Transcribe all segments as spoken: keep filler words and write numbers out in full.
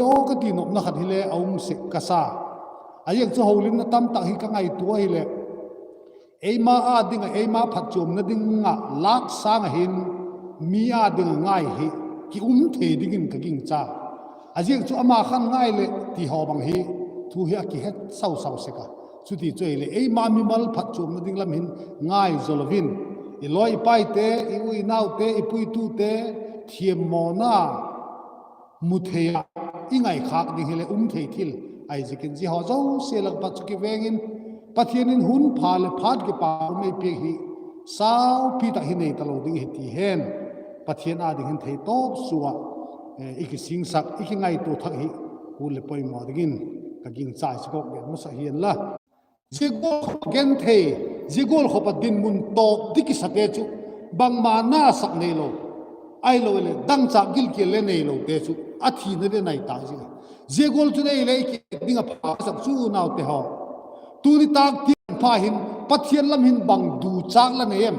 aw ka ti nopna khat hile a um sek ka sa. A ziak chu holimna tamtak hi ka ngaitua ahileh, eima â ding ah eima phatchuamna ding ah lâk sâng ah hin mi â ding ah ngai hi ki um thei dingin ka gingcha. A ziak chu ama khan ngai leh ti haw bang hi thu hi a kihet sau sau sek a. Chuti chu ahileh eima mimal phatchuamna ding lam hin ngai zaw lo in, i lawi i paite, i u i naute, i puitute thiammawna mu thei ah i ngaikhâk ding hileh um thei thil ahi ziakin zia haw zosia lak pat chu kiveng in, Pathian in hun pha leh phat kipak um ei piak hi saupi tak hi nei talo ding hi ti hen, Pathian â ding hin theitawp sua ah i kisingsak, i kingaitua thak hi kul leh poimaw dingin ka gingcha chu ka gen masa hianla. Zia gual khawp a genthei, zia gual khawp a dinmun tawp di kisate chu bangma nasak neilo, ahiloleh dangchâk gilkial le neilote chu a thina ding nai ta zing a. Zia gual chu nei le i ki ding a pha sak chu unaute haw, tuni tâk tiang pha hin Pathian lam hin bang duchâk la nei em?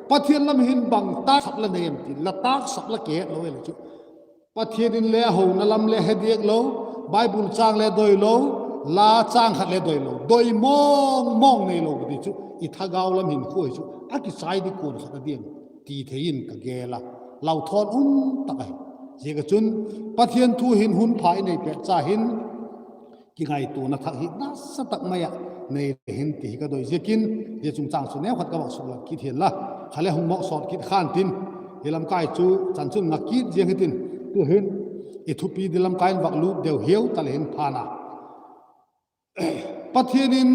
Pathian lam hin bang tâksak la nei em ti la tâksak la kihet lo e le chu, Pathian in le a hona lam le he diak lo, Bible châng le doi lo, la châng khat le doi lo, doi mawng mawng neilo ti chu i thagau lam hinkhua hi chu a kichai di kuan khat a diam ti thei in ka gel a, lau thawn um tak ahi. Ziak ah chun Pathian thu hin hun pha i nei pêk cha hin kingaituana thak hi nasa tak mai ah nei le hin ti hi ka doi ziakin, zia chungchâng chu neukhat ka vak suklat kit hianla, kha le hung mawk sawt kit khan tin, hi lamkai chu chan chun ngak kit ziang hitin, tu'hin i thupi di lamkai in vak lût deu hiau ta le hin phan a. Pathian in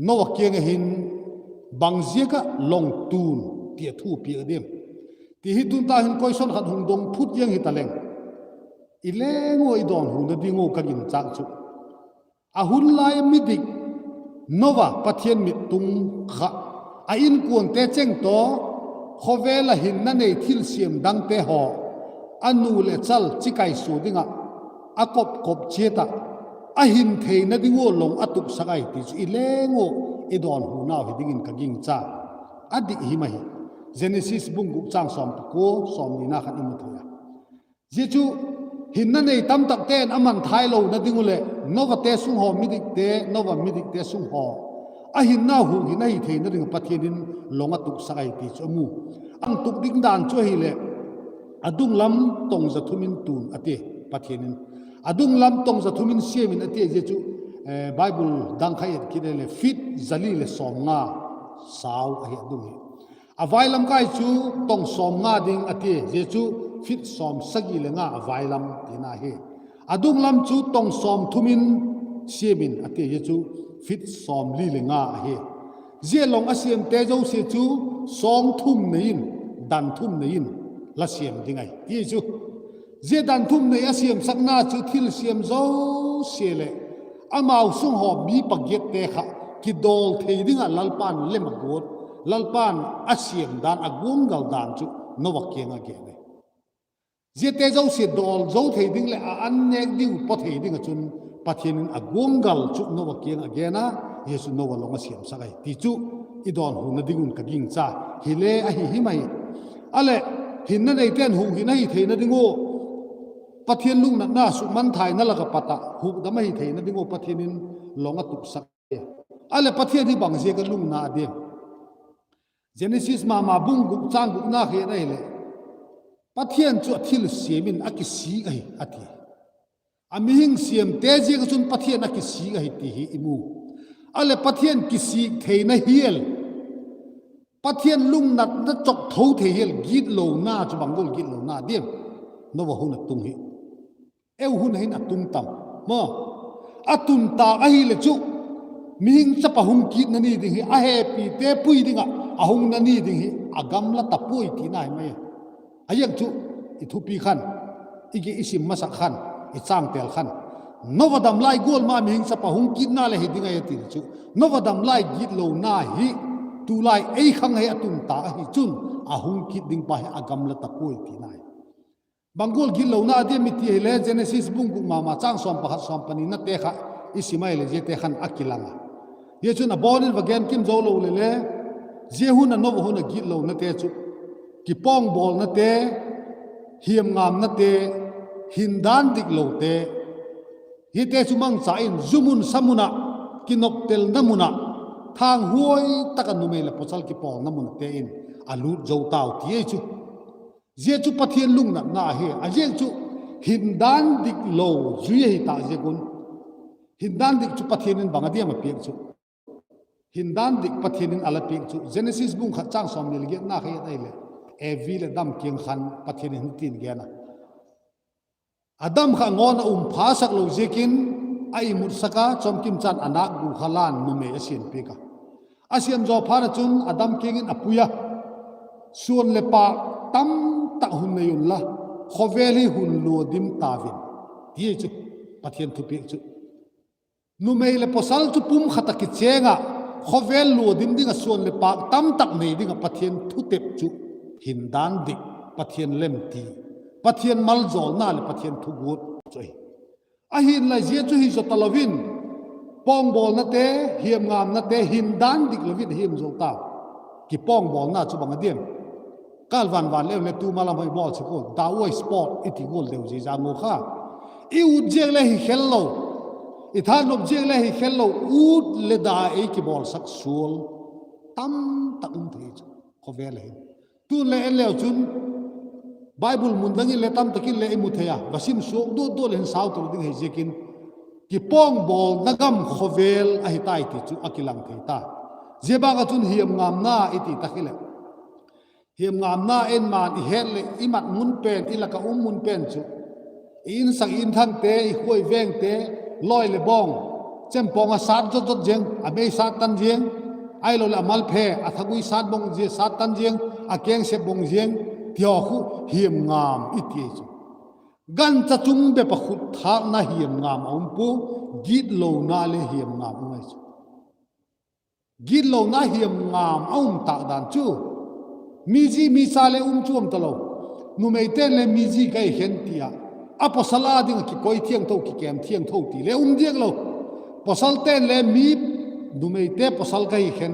Noa kiang ah hin bang ziak ah long tun ti a thu piak a diam ti hi tun ta hin question khat hung dong phut ziang hi ta leng, i leng ua i dawnhuna ding ua ka ginchâk chu, a hun lai midik Noa Pathian mit tung kha, a inkuante cheng tawh, khawvel ah hinna nei thilsiam dangte haw, a nu leh chal chi kaisua ding ah a kop kop chiat ah, a hin theina ding ua long a tuksak ahi ti chu i leng ua i dawnhunau hi dingin ka gingcha. A dik him ahi. Genesis bung guk châng sawm pakua, sawmnina khan i mu thei a. Zia chu hinna nei tamtakte'n a mangthai lona ding uh leh Noate sung haw midikte, Noa midikte sung haw a hinna huk hin ahi theina ding ah Pathian in long a tuksak ahi ti chu a mu. A tuk ding dan chu ahileh, a dung lam tong za thum in tun a tia Pathian in. A dung lam tong za thum in siam in a tia, zia chu Bible dang kha et kit leh feet za li leh sawmnga sau ahi a dung hi. A vai lam kai chu tong sawmnga ding a tia, zia chu feet sawmsagi le nga a vai lam tina hi. A dung lam chu tong sawmthum in siam in a tia, zia chu feet sawmli le nga ahi. Zia long a siamte zosia chu sawngthum nei in, dan thum nei in la siam ding ahi ti chu. Zia dan thum nei a siamsakna chu thilsiam zosia leh amau sung haw mi pagiatte kha kidawl thei ding ah Lalpa'n lem a guat, Lalpa'n a siam dan a guanggal dan chu Noa kiang ah gen ahi. Ziate zosia dawl zo thei ding leh a an nêk diu paw thei ding ah chun Pathian in a guanggal chu Noa kiang ah gen a, zia chu Noa long a siamsak ahi ti chu i dawnhuna ding un ka gingcha. Hile ahi him ahi. A leh, hinna neite'n hukdam ahi theina ding ua, Pathian lungnatna sukmangthaina lak ah pat ah hukdam ahi theina ding ua Pathian in long a tuksak ahi. A leh, Pathian hi bang ziak ah lungna a diam? Genesis ma ma bung guk châng gukna kha et ahileh, Pathian chu a thilsiam in a kisik ahi a ti. A mihing siamte ziak ah chun Pathian a kisik ahi ti hi i mu. A leh, Pathian kisik theina hial, Pathian lungnatna chawk tho thei hial gitlona chu bang gual gitlona diam? Noa hun a tung hi. Eu hun a hin a tung tam maw. A tun tâk ahileh chu, mihing chapa hung kitna ni ding hi, a hepite pui ding ah a hungna ni ding hi a gamla ta puai tina hi mai. A ziak chu, i thupi khan, i sim masak khan, i chângtel khan, Noa dam lai gual ma mihing chapa hung kitna leh hi ding ahi a ti chu, Noa dam lai gitlona hi tulai ei khang hi a tun tâk ahi chun a hung kit ding pa hi a gamla ta puai tina hi. Bang gual gitlona a diam i ti ahileh, Genesis bung guk ma ma châng sawm pakhat, sawm paninate kha i sim ahileh ziate khan a kilang a. Zia chun a bawn in va gen kim zo lo leh le, zia hun a Noa hun a gitlonate chu, kipawngbawlnate, hiamngamnate, Hindan diklote, hite chu mangcha in zu mun sa mun ah, kinoptelna mun ah, thanghuai tak ah numei leh pawsal kipawlna mun ah te in a lût zo tau ti ei chu. Zia chu Pathian lungnatna ahi a, ziak chu hindan diklo zui ahi ta ziak un. Hindan dik chu Pathian in bang a diam a piak chu? Hindan dik Pathian in a la piak chu Genesis bung khat châng sawmni leh giatna kha et ahileh, Evi leh Adam kiang khan Pathian in hitin gen a: Adam kha ngawn ah um phasak lo ziakin a imutsak a, chawmkim chan a nâk gu kha la'n numei a siam piak a. A siam zaw phat ah chun Adam kiang in a pui a, Suan leh pâk tamtak hun nei unla, khawvel hi hun lua dim tau in, ti ei chu Pathian thupiak chu. Numei leh pawsal chu pum khat ah kichêng ah, khawvel lua dim ding ah suan leh pâk tamtak nei ding ah Pathian thutep chu hindan dik, Pathian lemti, Pathian maljawlna leh Pathian thuguat chu ahi. Ahinla zia chu hi zaw talo in, pawngbawlnate, hiamngamnate hindan dik lo in a hiam zo tau. Kipawngbawlna chu bang a diam? Kâl van van leu le tuma lam hoi bawl sek u, dauai sport i ti gual deu zia zang u kha. I ut ziak le hi khel lo, i thannop ziak le hi khel lo, ut leh da ei kibawlsak sual tamtak um thei chu khawvel a hin. Tun le en leu chun Bible mun dang in le tamtak in le i mu thei a, va sim suak duat duat le hin sau talo ding hi ziakin, kipawngbawlna gam khawvel ahi tai ti chu a kilang thei ta. Zia bâk ah chun hiamngamna i ti tak hileh, hiamngamna en man i het leh i mat mun pen, i lak ah um mun pen chu, i insak i inthangte, i khuai vengte, lawi leh bawng, chempawng a sat zot zot ziang, a mei sat tan ziang, ahiloleh a malphe, a thagui sat bawng zia sat tan ziang, a keng sep bawng ziang, ti haw khu hiamngam i ti chu. Gancha chung bep ah khut thâkna hiamngam a um pua, gitlona le hiamngam um ahi chu. Gitlona hiamngam a um tâk dan chu, mi zi mi cha le um chuam talo. Numeite'n le mi zi ka hi khen ti ah, a pawsal â ding ah kikoi thiangtho, kikêm thiangtho ti le um diak lo. Pawsalte'n le mi, numeite pawsal ka hi khen,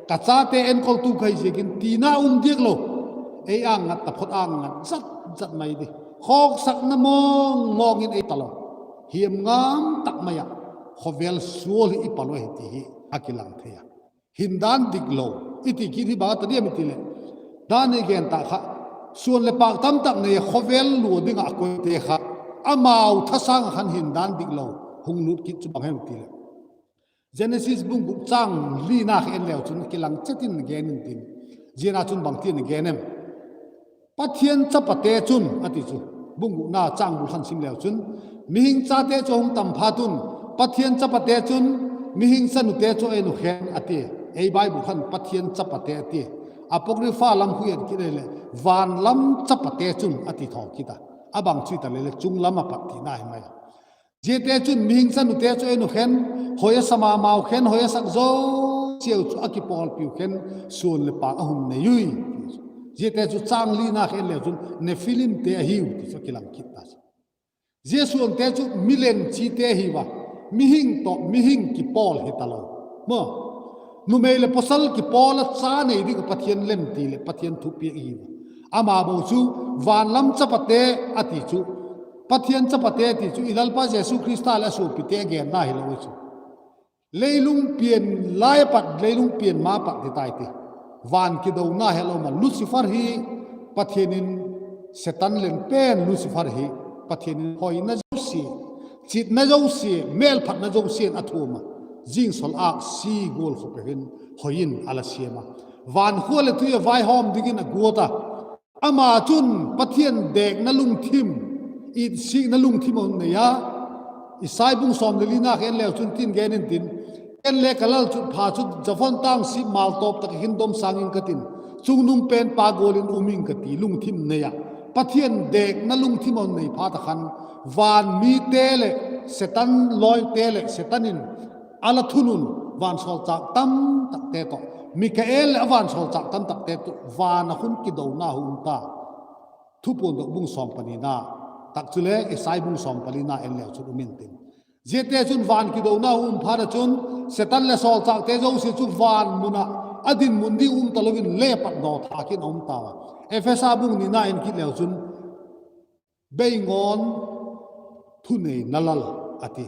ka chate enkoltu ka hi ziakin tina um diak lo. Ei âng ngat, taphot âng ngat zat zat mai di. Khawksakna mawng mawng in ei talo. Hiamngam tak mai ah khawvel sual hi i pal u ahi ti hi a kilang thei a. Hindan dik lo i ti kit hi bang a ta diam i ti leh, dan i gen tak kha, suan leh pâk tamtak nei a khawvel lua ding ah a koite kha, amau thasâng ah khan hindan dik lo hung lût kit chu bang hem ti leh, Genesis bung guk châng lina kha en leu chun kilang chet in gen intin, zia ah chun bangtin a gen em? Pathian chapate chun a ti chu, bung gukna châng bul khan sim leu chun, mihing chate chu a hung tam phat un, Pathian chapate chun mihing chanute chu a en u khen a ti. Ei Bible khan Pathian chapate a ti. Apocrypha lam khu et kit ahileh van lam chapate chun a ti thaw kit a. A bang chu i ta le le chung lam a pat tina hi mai a. Ziate chun mihing chanute chu a en u khen, hoi a sa ma mau khen, hoi a sak zosiau chu a kipawlpiu khen, suan leh pâk a hun nei ui. Ziate chu châng lina kha en leu chun Nephilimte ahiu ti chu a kilang kit ta chu. Zia suante chu milen chite ahi ua, mihing tawh mihing kipawl hi talo. Maw, numei leh pawsal kipawl a cha nei ding ah Pathian lemti leh Pathian thupiak ahi ua. Ama bo chu van lam chapate a ti chu, Pathian chapate ti chu i Lalpa Jesu Khrista leh a suapite a genna hilo chu. Leilung pian lai a pat, leilung pian ma pat ti tai ti. Van kidona helo ma Lucifer hi Pathian in, Setan leng pen Lucifer hi Pathian in hoina zosia, chitna zosia, mêlphatna zosia'n a thuam a, zingsol âksi gual khawp ah hin hoi in a la siam a. Van khua leh tui a vaihawm dingin a guat a. Ama chun Pathian dêkna lungthim, itsikna lungthim a hun nei a. Isai bung sawm leh lina kha en leu chun tin gen intin, ken le ka lalchutpha chu Zaphon tâng sip mâl tawp tak ah hin dom sâng ing ka tin, chungnung penpa gual in um ing ka ti lungthim nei a. Pathian dêkna lungthim a hun nei phat ah khan, van mite leh Setan lawite leh Setan in a la thun un vansawlchâk tamtakte tawh, Mikael leh a vansawlchâk tamtakte tawh van ah khun kidona hu um ta. Thupuan dok bung sawm panina tak chule Isai bung sawm panina en leu chun um intin, ziate chun van kidona hu um phat ah chun, Setan leh sawlchâkte zosia chu van mun ah a dinmun ding um talo in le pat daw thâk in a um tau a. Ephesa bung nina en kit leu chun, beingawn, thuneina Lal a ti.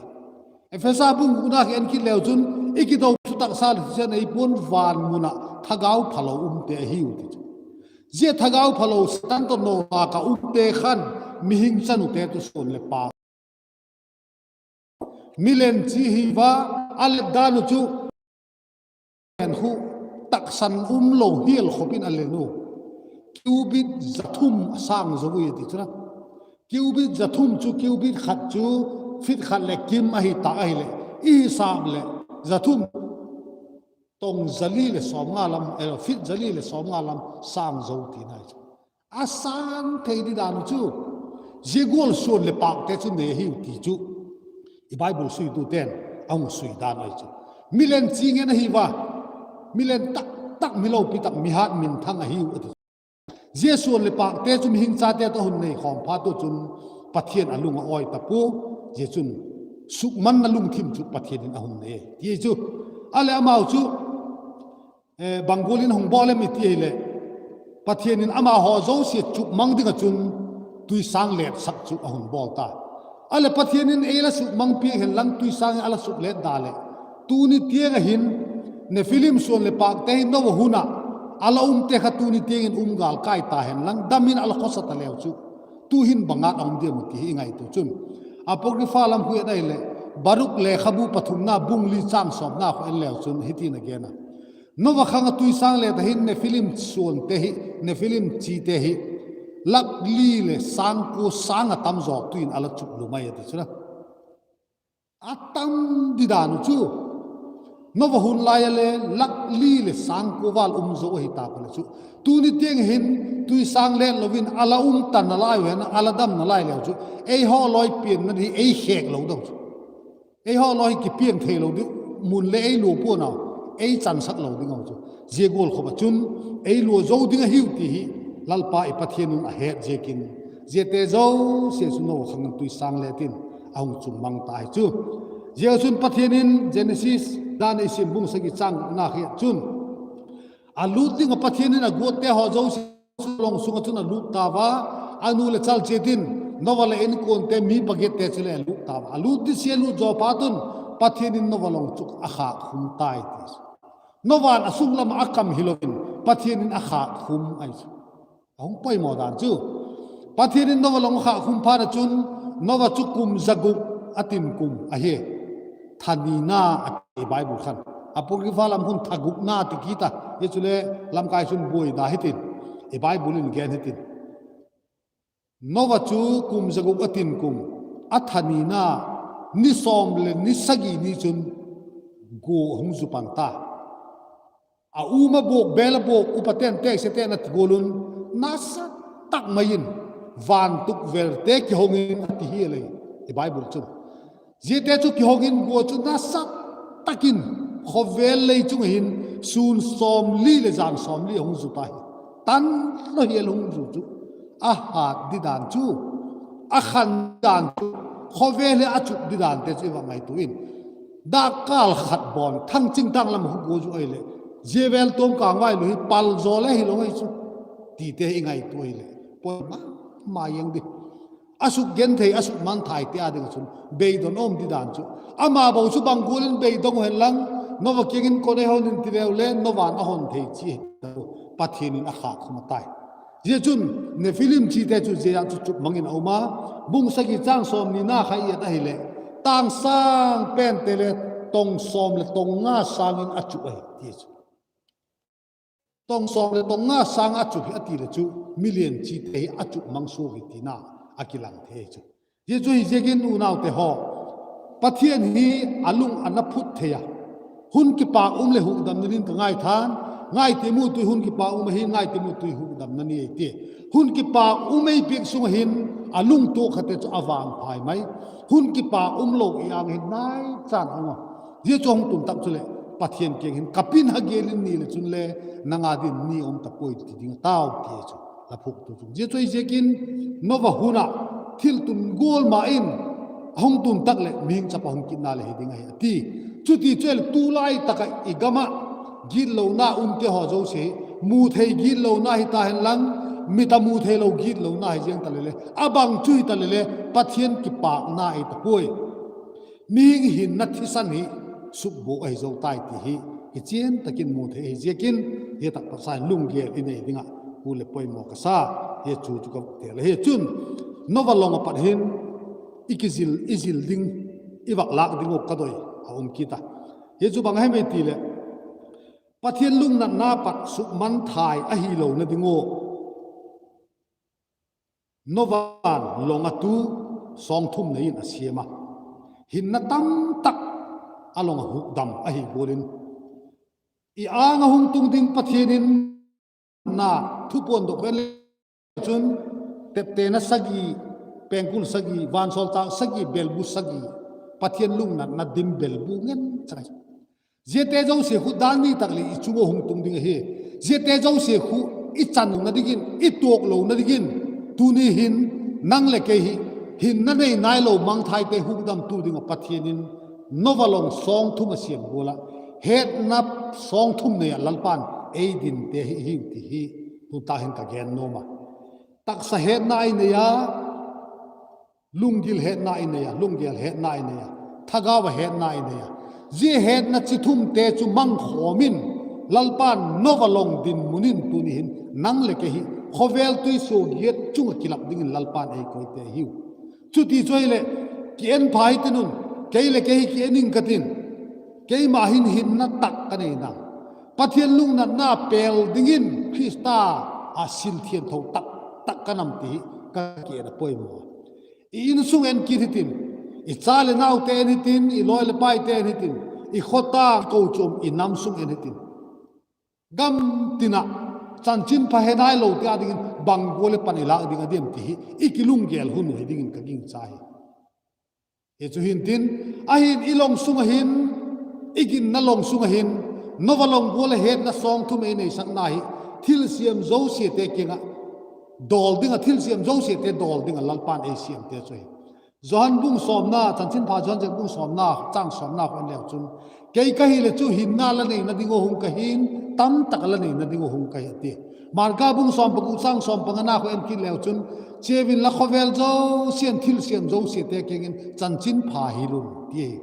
Ephesa bung gukna kha en kit leu chun, i kido chu taksa leh thisan ei pua'n, van mun ah thagau phalo umte ahiu ti chu. Zia thagau phalo Setan tawh nawtâk ah umte khan mihing chanute tu suan leh pâk, milen chi hi va, a let dan uh chu en khu taksan umlo hial khop in a len u. Cubit za thum a sâng zo ui a ti chu na. Cubit za thum chu cubit khat chu feet khat leh kim ahi ta ahileh, i hisap leh za thum tong za li leh sawmnga lam, feet za li leh sawmnga lam sâng zo tina chu. A sâng thei di dan uh chu, zia gual suan leh pâkte chu ne hiu ti chu i Bible suitute'n a hung sui dan ahi chu. Milen chi ngen ahi va, milen tak tak, mi lopi tak, mi hat minthang ahiu a ti chu. Zia suan leh pâkte chu mihing chate tawh a hun nei khawm phat u chun Pathian a lung a awi ta pua. Zia chun sukmanna lungthim chu Pathian in a hun nei ti chu. A leh amau chu bang gual in a hung bawl em i ti ahileh, Pathian in amahaw zosia chupmang ding ah chun tuisâng lêtsak chu a hun bawl ta. A leh Pathian in ei la sukmang piak hen lang tuisâng in a la suklet da leh, tuni tiang ah hin Nephilim suan leh pâkte hi Noah hun ah a la umte kha tuni tiang in um gâl kai ta hen lang, dam in a la khawsa ta leu chu, tu'hin bang at a um diam uh ti hi i ngaitua chun, Apocrypha lam khu et ahileh, Baruk lekhabu pathumna bung li châng sawmna khu en leu chun hiti'n a gen a: Noah khang ah tuisâng let ah hin Nephilim suante hi, Nephilim chite hi lak li leh sâng kua sâng ah tam zaw tu in a la chup lum ai a ti chu la. A tam di dan uh chu, Noah hun lai a le lak li leh sâng kua val um zo ahi ta pua leh chu, tuni tiang hin tuisâng let lo in a la um ta nalai u hen, a la dam nalai leu chu, eihaw lawi pianna hi ei khêk lo ding chu, eihaw lawi hi kipiang theilo ding, mun le ei lua pua'n a, ei chansak lo ding a chu. Zia gual khop ah chun ei lua zo ding ahiu ti hi Lalpa i Pathian un a het ziakin, ziate zosia chu Noah khang in tuisâng let in a hung chupmang ta hi chu. Zia chun Pathian in Genesis dan i sim bung sagi châng gukna kha et chun, a lût ding ah Pathian in a guatte haw zosia chu long sung ah chun a lût tau a, a nu leh chal chiat in, Noah leh inkuante mi pagiatte chule a lût tau a. A lût ding sia lût zaw phat un, Pathian in Noah long chu a khâkkhum tai ti. Noah'n a sung lam ah a kam hilo in Pathian in a khâkkhum ahi chu. A hung poimaw dan chu, Pathian in Noah long a khâkkhum phat ah chun, Noah chu kum za guk a tin kum ahi. Tha nina a ti Bible khan. Apocrypha lam khun tha gukna ti kit a, hi chule lamkai chun buaina hitin, i Bible in gen hitin, Noah chu kum za guk a tin kum, a tha nina, ni sawm leh ni sagi ni chun gua hung zu pan ta. A um a buak, bêl a buak, upate'n têksete'n a ti gual un, nasa tak mai in, van tukvelte kihong in a ti hial ei, i Bible chun. Ziate chu kihong in gua chu nasa tak in, khawvel lei chung ah hin, sûn sawmli leh jan sawmli a hung zu ta hi. Tan lo hial hung zu chu, a hât di dan chu, a khan dan chu, khawvel hi a chup di dante chu i va ngaitua in, dakkal khat bawn thangching tâng lam a hung gua zu ahileh, zia vêl tuam kângvai lu hi pal zaw le hilo ahi chu, tite i ngaitua ahileh, poi ma ma ing di. A suk genthei, a suk mangthaite â ding ah chun beidong um di dan chu, ama bo chu bang gual in beidong u hen lang, Noah kiang in kon ei hon in ti leu le Noah'n a hon thei chi hi, Pathian in a khâkkhum a tai. Zia chun Nephilim chite chu zia ah chu chupmang in a um a, bung sagi châng sawmnina kha i et ahileh, tâng sâng pente le tong sawm leh tong nga sâng in a chup ahi ti chu. Tong sawm leh tong nga sâng a chup hi a ti leh chu, milian chite hi a chupmang suak hi tina a kilang thei chu. Zia chu hiziakin unaute haw, Pathian hi a lung a na phut thei a, hun kipâk um leh hukdamna ni in ka ngaitha'n, ngaitimu tui, hun kipâk um ahi, ngaitimu tui hukdamna ni ei ti. Hun kipâk um ei piak sung ah hin a lungtuak khate chu a vangphai mai. Hun kipâk umlo i âng hin nai chan a um a. Zia chu a hung tun tak chuleh Pathian kiang hin, Ka pin ha gêl in ni leh chun le nang â ding ni um ta puai, ti ding a tau, ti chu la phuktu chu. Zia chu hiziakin Noah hun ah thil tun gual ma in, a hung tun tak leh mihing chapa hung kitna leh hi ding ahi a ti. Chuti chu el tulai tak ah i gam ah gitlona umte haw zosia, mu thei gitlona hita hen lang, mit a mu theilo gitlona hi ziang ta leh le, a bang chu hi ta leh le, Pathian kipâkna ei ta puai. Mihing hinna thisan hi sukbuak ahi zo tai ti hi kichian tak in mu thei ahi ziakin, hi tak pat sa in lunggel i nei ding ah kul leh poimaw ka sa, hi chu chu ka tel ahi. Chun, Noah long ah pat hin i kizil, i zil ding, i vak lâk ding uh ka doi a um kit a. Hi chu bang hem i ti leh, Pathian lungnatna pat sukmangthai ahilona ding ua Noah long a tu sawngthum nei in a siam a, hinna tamtak a long ah hukdam ahi gual in, i âng ah hung tung ding Pathian in na thupuan dok en le chun, teptena sagi, pengkul sagi, vansawlchâk sagi, belbu sagi, Pathian lungnatna dim belbu ngen chang ahi. Ziate zosia khu dan ni tak leh i chung ua hung tung ding ahi. Ziate zosia khu i channa dingin, i tuaklona dingin, tuni hin nang leh kei hi hinna nei nailo mangthaite hukdamtu ding ah Pathian in Noah long sawngthum a siam gual ah, hetna sawngthum nei ah Lalpa'n ei dinte hi hiu ti hi tu tak hin ka gen nuam a. Taksa hetna i nei a, lunggil hetna i nei a, lunggel hetna i nei a, thagau ah hetna i nei a. Zia hetna chi thumte chu mangkhawm in, Lalpa'n Noah long dinmun in tuni hin nang leh kei hi khawvel tuisuagiat chung ah kilap dingin Lalpa'n ei koite hiu. Chuti chu ahileh, ki en pha hitin un, kei leh kei hi ki en ing ka tin, keima hin hinna tak ka nei na, Pathian lungnatna pêl dingin Khrista ah sil thiangtho tak tak ka nam ti hi ka ki en a poimaw. I insung en kit hitin, i cha leh naute en hitin, i lawi leh paite en hitin, i khawtâng kochuam, i nam sung en hitin, gam tin ah chanchinpha he nailote â dingin bang gual leh pan i lâk ding a diam ti hi i kilunggel hun uh hi dingin ka gingcha hi. Hi chu hintin, ahin i long sung ah hin, i ginna long sung ah hin, Noah long gual ah hetna sawngthum ei neisakna hi, thilsiam zosiate kiang ah dawl ding ah, thilsiam zosiate dawl ding ah Lalpa'n ei siamte chu hi. Johan bung sawmna, Chanchinpha Johan ziak bung sawmna, châng sawmna kha en leu chun, kei ka hileh chu hinna la neina ding ua hung ka hi'n, tamtak la neina ding ua hung ka hi, a ti. Marka bung sawm pagu châng sawm pangana kha en kit leu chun, chia unla khawvel zosia'n thilsiam zosiate kiang in chanchinpha hil un, ti ahi.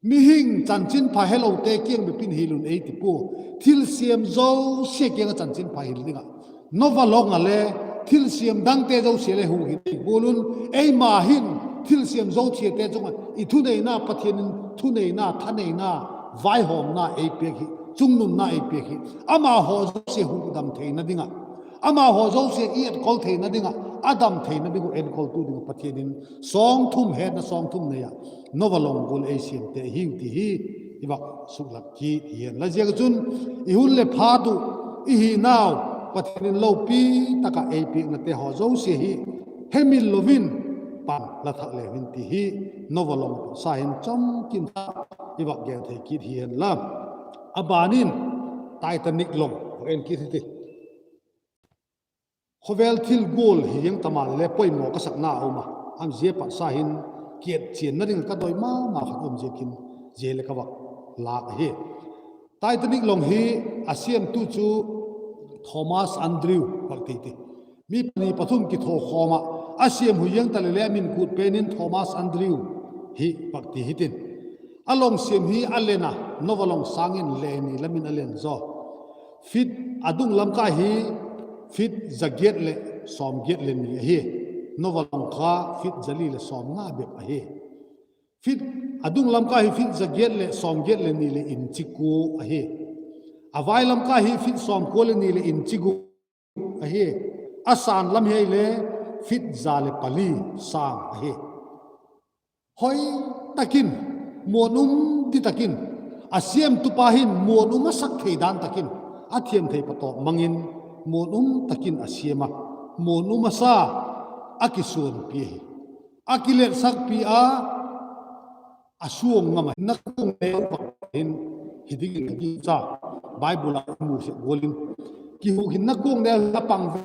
Mihing chanchinpha helote kiang bep in hil un ei ti pua. Thilsiam zosia kiang ah chanchinpha hil ding ah, Noah long ah le, thilsiam dangte zosia le hu hil ei gual un, eima hin thilsiam zosiate chung ah i thuneina, Pathian in thuneina, thaneina, vaihawmna ei piak hi, chungnunna ei piak hi, amahaw zosia hukdam theina ding ah, amahaw zosia i etkol theina ding ah, a dam theina ding uh enkoltu ding ah Pathian in sawngthum hetna sawngthum nei ah Noah long gual ei siamte hiu ti hi i vak suklak kit hi hen la. Ziak ah chun, i hun leh phat uh, i hinau, Pathian in lopi tak ah ei piaknate haw zosia hi hemil lo in pan la thak leu hin ti hi Noah long sa hin chomkim tak i vak gen thei kit hi hen la. A ban in Titanic long en kit hiti. Khawvel thil gual hi ziang ta maleh le poimaw ka sakna a um a, a zia pat sa hin kietchianna ding ka doi ma ma khat um ziakin, zia le ka vak lâk ahi. Titanic long hi a siamtu chu Thomas Andrew vak ti ti. Mi pani pathum kithakhawm ah, a siam hui ziang ta leh le a min kut pen in Thomas Andrew hi vak ti hitin. A long siam hi a len a, Noah long sâng in le ni lam in a len zaw. Feet a dung lam kâi hi feet za giat leh sawm giat leh ni ahi. Noah long kha feet za li leh sawmnga bep ahi. Feet a dung lam kâi hi feet za giat leh sawm giat leh ni leh inch kua ahi. A vai lam kâi hi feet sawmkua leh ni leh inch guk ahi. A sâng lam hi le feet za leh pali sâng ahi. Hoi tak in, muan um ti tak in, a siamtupa hin muan um a sak thei dan tak in, a thiam thei patawp mang in, muan um tak in a siam a, muan um a sa, a kisuanpi ahi. A kiletsakpi a, a suang ngam a, na kuang neu vak hin hi dingin ka gingcha. Bible ah i mu sek gual in, kihukhinna kuang neu hi a pang ve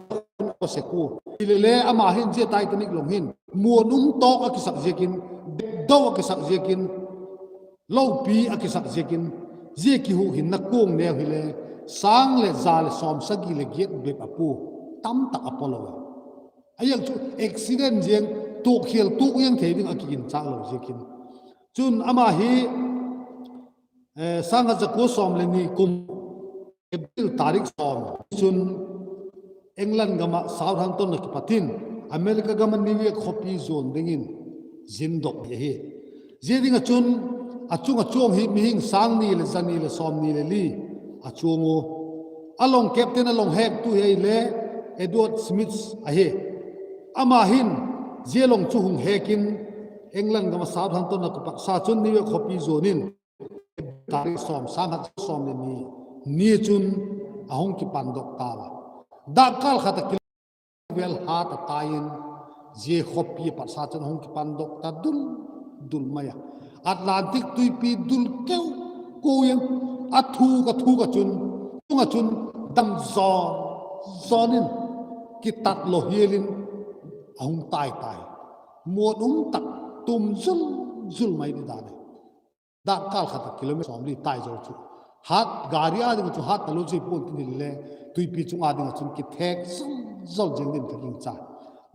a sek ua, hilele ama hin zia Titanic long hin muan um tawk a kisak ziakin, depdau a kisak ziakin, lopi a kisak ziakin, zia kihukhinna kuang neu hile sâng leh za leh sawmsagi leh giat bep a pua. tam tak a polo. A ziak chu accident ziang, tuakkhial tuak ziang thei ding a kiginchâk lo ziakin. Chun ama hi, sâng khat za kua sawm le ni kum April tarik sawm chun England gam ah Southampton a kipat in America gam ah New York khawpi zuan dingin zindok ahi. Zia ding ah chun a chung ah chuang hi mihing sâng ni leh za ni leh sawmni leh li a chuang u. A long captain, a long hektu hi ahile Edward Smith ahi. Ama hin zia long chu hung hek in England gam ah Southampton a kipatsa chun New York khawpi zuan in tarik sawm, sâng khat sawm le ni ni chun a hung kipandok tau a. Dakkâl khat ah kilometer vel hat a tai in, zia khawpi a patsa chun a hung kipandok ta dul dul mai a. Atlantic tuipi dul keu keu in, a thuk a thuk ah chun, chung ah chun dam zawn zawn in, kitat lo hial in a hung tai tai. Muan um tak, tum zul zul mai di dan ahi. Dakkâl khat ah kilometer sawmli tai zo chu, hat, gari â ding ah chu hat talo chu pua'n tin hile, tuipi chung â ding ah chun kithêk zol zol ziang ding ka gingcha.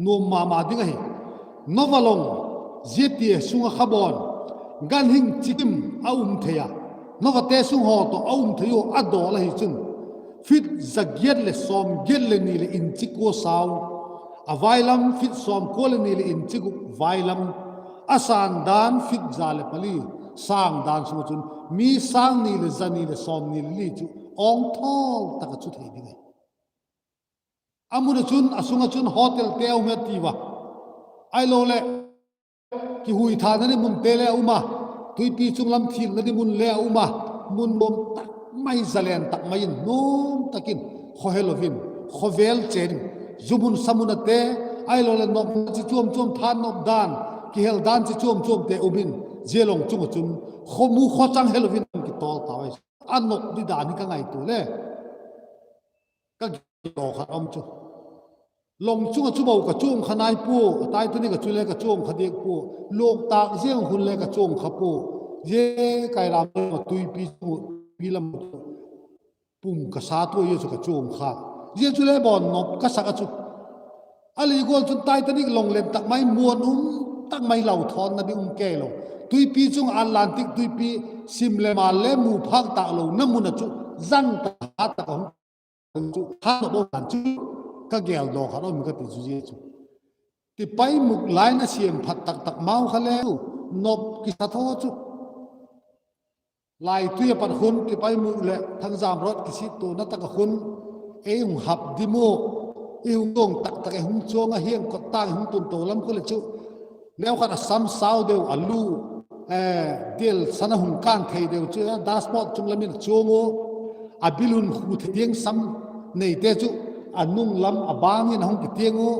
Nuam ma ma ding ahi. Nova long, zia ti sung ah kha bawn, ganhing chikim a um thei a, Novate sung haw tawh a um thei ua a dawl ahi chun, feet za giat leh sawm giat leh ni leh inch kua sau, a vai lam feet sawmkua leh ni leh inch guk vai lam, a sâng dan feet za leh pali, sâng dan sung ah chun mi sâng ni leh za ni leh sawmni leh li chu awngthawl tak ah chu thei ding ahi. A mun ah chun, a sung ah chun hotelte a um e ti ua, ahiloleh kihuithana ding munte le a um a, tuipi chung lam thilna ding mun le a um a, mun nuam tak mai, zalen tak mai in, nuam tak in, khaw helo in, khawvel chen in, zu mun sa mun ate, ahiloleh nopna chi chuam chuam, tha nop dan, kihel dan chi chuam chuamte um in, zia long chung ah chun khaw mu khawchang helo in kitawl tau ahi. A nop di dan hi ka ngaitua le ka gitdaw khat um chu, long chung ah chu bou ka chuang kha nai pua, a Titanic ah chule ka chuang kha diak pua, luak tâk ziang hun le ka chuang kha pua, zia Kailam lam ah tuipi chung, tuipi lam ah pum ka sa tua zia chu ka chuang kha. Zia chule bawn nop ka sak ah chu, a lei gual chun Titanic long len tak mai, muan um tak mai, lau thawnna ding um kei lo, tuipi chung Atlantic tuipi, sim le mal le mu phâk tâk lona mun ah chu, zang tak, hat tak a hung chu, hat nop um dan chu ka geldaw khat um ka ti chu zia chu, tipaimuk lai in a siam phat tak tak mau kha leu, nop kisa tho chu. Laitui a pat khun tipaimuk leh Thangzam road kisittuana tak ah khun ei hung hap dim u, i hung dong tak tak ei hung chuang a, hiang kot tâng ei hung tun to lam khu leh chu, neukhat a sam sau deu a lu, dial san a hung kân thei deu chu, dashboard chung lam in a chuang u, a bil hun khu thei tiang sam neite chu, a nung lam a bâng in a hung kitiang u,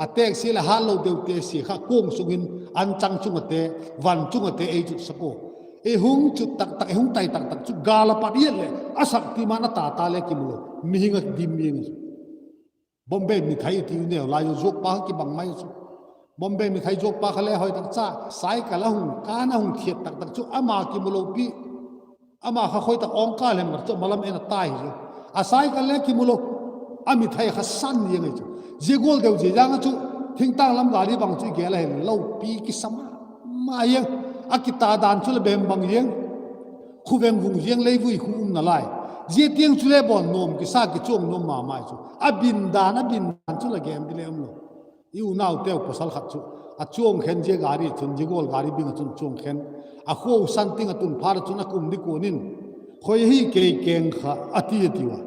a têksia leh hâtlo deute sia kha kuang sung in, anchang chung ate, van chung ate ei chutsak u. Ei hung chut tak tak, ei hung tai tak tak chu gâl a pat iat leh a sak ti man a ta ta le kimu lo, mihing a dim iang chu. Bombay mithai i tiu neu lai u zuakpa kha kibang mai chu. Bombay mithai zuakpa kha le hoi tak cha, cycle a hung kân a hung thiat tak tak chu ama kimu lo pi. Ama kha khoi tak awng kâl hem mat chu malam en a tai hi chu. A cycle le kimu lo, a mithai kha san ziang ahi chu. Zia gual deu zia zang ah chu, thingtâng lam gari bang chu i gel a helo pi kisa ma ma ziang, a kita dan chu le bem bang ziang, khuveng vung ziang, leivui khu umna lai. Zia tiang chule bawn nuam kisa, kichuang nuam ma ma chu. A bin dan, a bin dan chu la gen di le um lo. I unauteu pasal khat chu a chuang khen, zia gari chun, zia gual gari bing ah chun chuang khen. A khua u san ting a tun phat ah chun a kum di kuan in, khoi hi kei keng kha a ti a tiu a.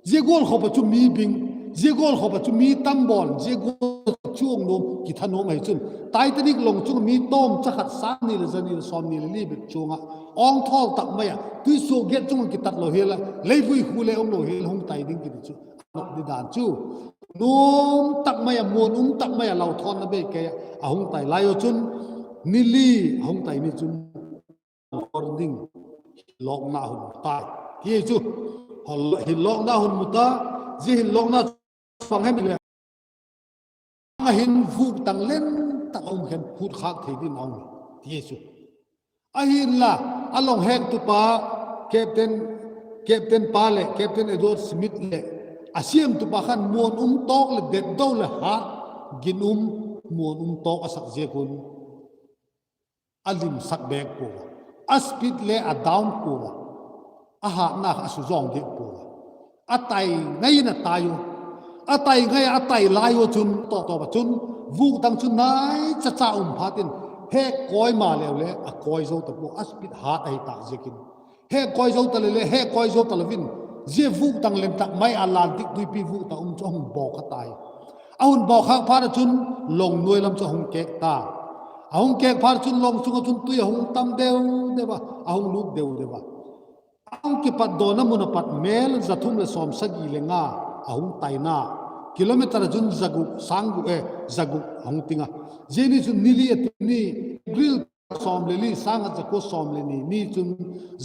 Zia gual khop ah chu mi bing, zia gual khop ah chu mi tam bawn, zia gual chuang nuam, kitha nuam ahi chun, Titanic long chung mi tawmcha khat sâng ni leh za ni leh sawmni leh li bep chuang ah, awngthawl tak mai ah, tuisuagiat chung ah kitat lo hial a, leivui khu le um lo hial hung tai ding kiti chu, a nop di dan chu, nuam tak mai ah, muan um tak mai ah, lau thawnna bei kei ah a hung tai lai u chun, ni li a hung tai ni chun, ding, hilawkna hun mu tai, ti chu. Hilawkna hun mu ta, zia hilawkna chu bang hem i leh, a hin vuk tang len tak a um khen, phut khâk thei ding a um, ti chu. Ahinla, a long hektupa, Captain, Captain pa leh Captain Edward Smith leh A siamtupa khan muan um tawk leh det do leh hât, ginum, muan um tawk a sak ziak un a limsak bêk pua a, a speed le a down pua a, a hâtna kha a suzawng diak pua a, a tai ngai in a tai u, a tai ngai a, a tai lai u chun tawp tawp ah chun vuk dang chu nai cha cha um phat in, hek kawi maleu le a kawi zo ta pua, a speed hât ahi tâk ziakin. Hek kawi zo ta le le, hek kawi zo ta lo in, zia vuk dang lem tak mai Atlantic tuipi vuk dang um chu a hun bawk kha ta hi. A hun bawk khâk phat ah chun long nuai lam chu a hung kêk ta. A hung kêk phat ah chun long chung ah chun tui a hung tam deu deu a, a hung lût deu deu a, a hung kipatdawna mun ah pat mêl za thum leh sawmsagi le nga a hung taina, kilometer ah chun za guk, sâng guk e, za guk a hung ting a. Zia ni chun ni li a ti ni, April sawm le li, sâng khat za kua sawm le ni ni chun,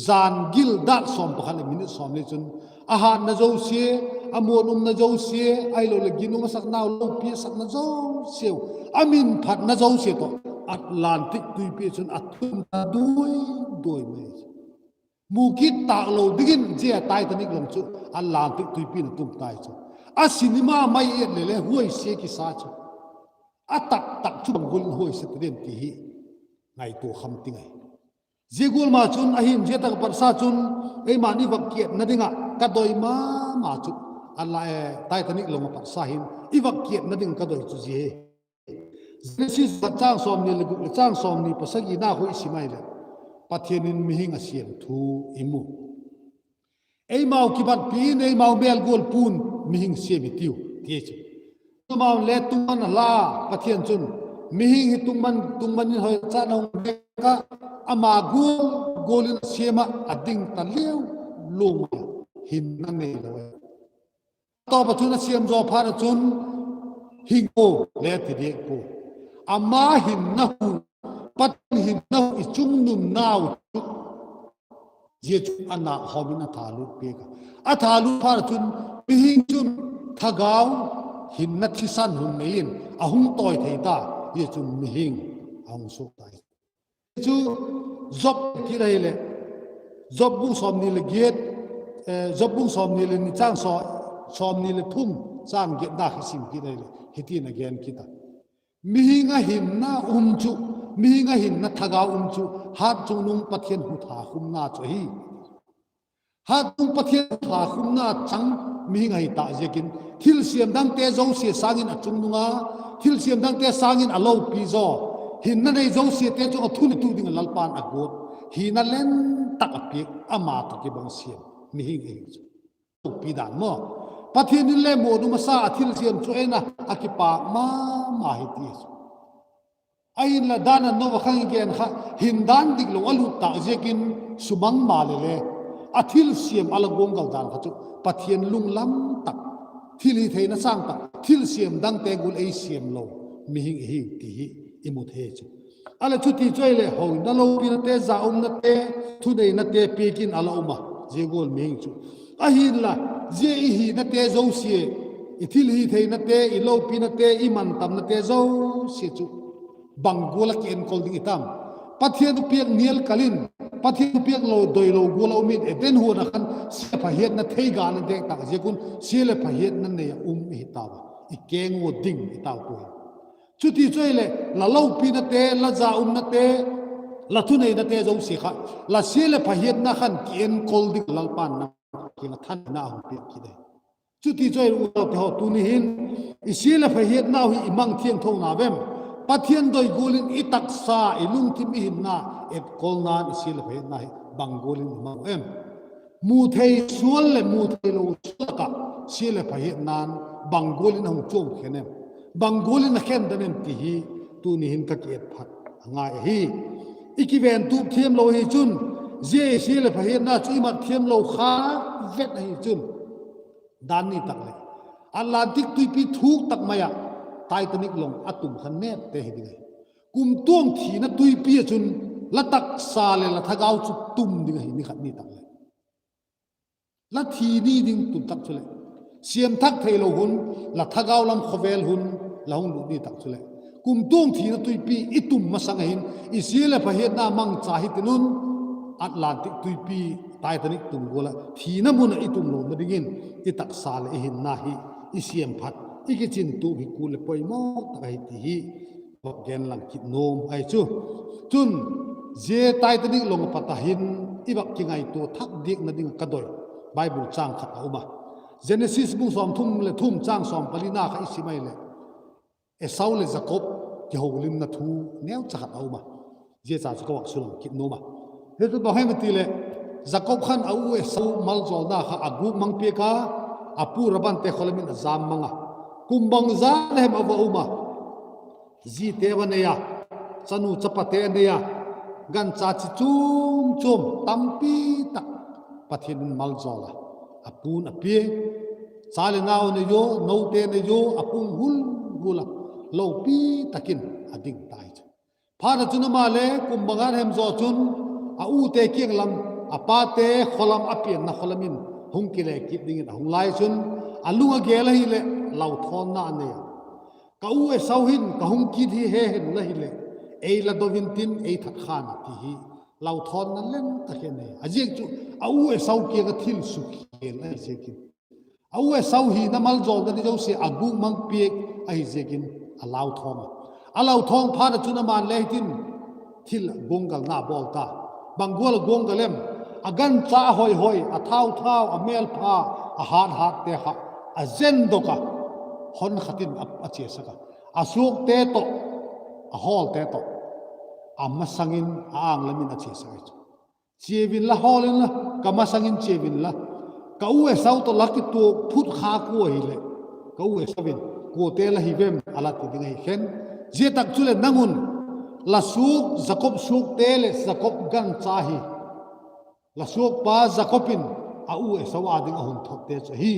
jan gil dâk sawm pakhat leh minute sawm ni chun, a hâtna zosia, a muan umna zosia, ahiloleh ginum a saknau, lopi a sakna zosiau, a min phatna zosia tawh Atlantic tuipi chun a tum ta duai duai mai. Mu kit tâk lo dingin zia Titanic long chu Atlantic tuipi in a tum tai chu. A cinema mai et le le huaisia kisa chu. A tak tak chu bang gual in huaisia ta diam ti hi ngaitua kham ting ahi. Zia gual ma chun ahin, zia tak a patsa chun eima'n i vak kiatna ding ah ka doi ma ma chu, a la, Titanic long a patsa hin i vak kiatna ding ka doi chu zia hi. Genesis châng sawmni leh guk leh châng sawmni pasagina khu i sim ahileh, Pathian in mihing a siam thu i mu. Eimau kibatpi in, eimau mêl gual pua'n mihing siam i tiu, ti chu. Ama'n le tungman a la, Pathian chun, mihing hi tungman, tungman in hoi chan a hung vek ah, ama gual gual in a siam ah, a ding ta liau lua mai, hinna nei lo e. Tawp ah chun a siam zaw phat ah chun, hing u le ti diak pua. Ama hinna hu, Pathian hinna hu i chungnungnau chu, zia chu a nâk hawm in a thalut piak a. A thalut phat ah chun, mihing chun thagau hinna thisan hun nei in a hung tawi thei ta, zia chun mihing a hung suak tai. Chu Job kit ahileh, Job bung sawmni leh giat, Job bung sawmni leh ni châng saw, sawmni leh thum châng giatna kha sim kit ahileh hiti'n a gen kit a: Mihing a hinna um chu, mihing a hinna thagau um chu, hat chungnung Pathian hu tha khumna chu ahi. Hat chungnung Pathian hu tha khumna chang mihing ahi tâk ziakin, thilsiam dangte zosia sâng in a chungnung a, thilsiam dangte sâng in a lopi zaw, hinna nei zosiate chung ah thuneitu ding ah Lalpa'n a guat, hina len tak a piak, ama tawh kibang siam mihing ahi chu. Lopi dan maw. Pathian in le muan um a sa a thilsiam chu en a, a kipâk ma ma hi ti chu. Ahinla dan a nop a khang i gen kha, hindan dik lo a lut tâk ziakin sumang maleh le, a thilsiam a la guanggal dan kha chu Pathian lunglam tak, thilhitheina sâng tak, thilsiam dangte gual ei siam lo mihing i hiu ti hi i mu thei chu. A leh chuti chu ahileh, hoina lopinate, zaumnate, thuneinate piak in a la um a, zia gual mihing chu. Ahinla, zia i hinate zosia, i thilhitheinate, i lopinate, i mantamnate zosia chu bang gual ah kienkol ding i tam? Pathian thupiak nial kal in, Pathian thupiak lo doilo gual ah um in, Eden huan ah khan sia leh pha hiatna theiga na dek tâk ziak un sia leh pha hiatna nei ah um i hi tau a, i keng ua ding i tau pua hi. Chuti chu ahileh, la lopinate, la zaumnate, la thuneinate zosia kha, la sia leh pha hiatna khan kienkol ding Lalpa'n nang kiang ah thanna a hung piak kit ahi. Chuti chu ahileh, unaute haw, tuni hin i sia leh pha hiatnau hi i mang thiangtho na vem? Pathian doi gual in i taksa, i lungthim, i hinna etkolna'n i sia leh pha hiatna hi bang gual in i mang em? Mu thei sual leh mu theilo sual tak ah sia leh pha hiatna'n bang gual in a hung chuam khen em? Bang gual in a khen dan em ti hi tuni hin ka kiet phat a ngai ahi. I kiventup thiamlo ahi chun, zia i sia leh pha hiatna chu i mat thiamlo kha vet ahi chun, dan ni tak leh, Atlantic tuipi thuk tak mai ah Titanic long a tum kha nêpte hi ding ahi. Kumtuang thina tuipi ah chun la taksa leh la thagau chu tum ding ahi, ni khat ni tak leh. La thi ni ding tum tak chuleh, siam thak theilo hun, la thagau lam khawvel hun la hung lut ni tak chuleh, kumtuang thina tuipi i tum masang ahin, i sia leh pha hiatna mangcha hitin un, Atlantic tuipi Titanic tung gual ah thina mun ah i tung lona dingin i taksa leh i hinna hi i siamphat, i kichintup hi kul leh poimaw tak ahi ti hi vak gen lang kit nuam ahi chu. Chun, zia Titanic long a pat a hin i vak kingaitua thak diakna ding ah ka doi Bible châng khat a um a. Genesis bung sawmthum leh thum châng sawmpalina kha i sim ahileh, Esau leh Jakob kiholimna thu neucha khat a um a. Zia cha chu ka vak sulang kit nuam a. Hi chu bang hem i ti leh, Jakob khan a u Esau maljawlna kha a gûk mang piak a, a pu Labante khaw lam in a jam mang a. Kum bangza hem a va um a, zite va nei a, chanu chapate a nei a, gancha chi chuam chuam tampi tak Pathian in maljawl a, a pu'n a pia. Cha leh nau a nei ua, note a nei ua, a pung hul hul a, lopi tak in a ding tai chu. Phat ah chun ama le kum bangza hem zaw chun a ute kiang lam, a pate khaw lam, a pianna khaw lam in hung kile kit dingin a hung lai chun, a lung a gel ahileh lauthawnna a nei a. Ka u Esau hin ka hung kit hi he hen la hileh, ei la do intin, ei that khan a ti hi lauthawnna lem tak hi a nei a. A ziak chu a u Esau kiang ah thil sukkhial ahi ziakin, a u Esau hina maljawlna ding zosia a gûk mang piak ahi ziakin a lauthawng a. A lauthawng phat ah chun ama'n le hitin thil guanggalna a bawl ta. Bang gual a guanggal em? A gancha a hoi hoi, a thau thau, a mêlpha, a hât hâtte kha a zen dok a, hon khat in a, a chiasak a. A suakte tawh, a hawlte tawh, a masang in a âng lam in a chiasak ahi chu. Chia un la, hawl inla, ka masang in chia unla, ka u Esau tawh la kituak phut kha kua hileh, ka u Esau in, kuate la hi vem? a la ti ding ahi khen. Zia tak chuleh nang un, la suak Jakob suakte leh Jakob gancha hi la suakpa Jakob in a u Esau â ding a hun thotte chu ahi,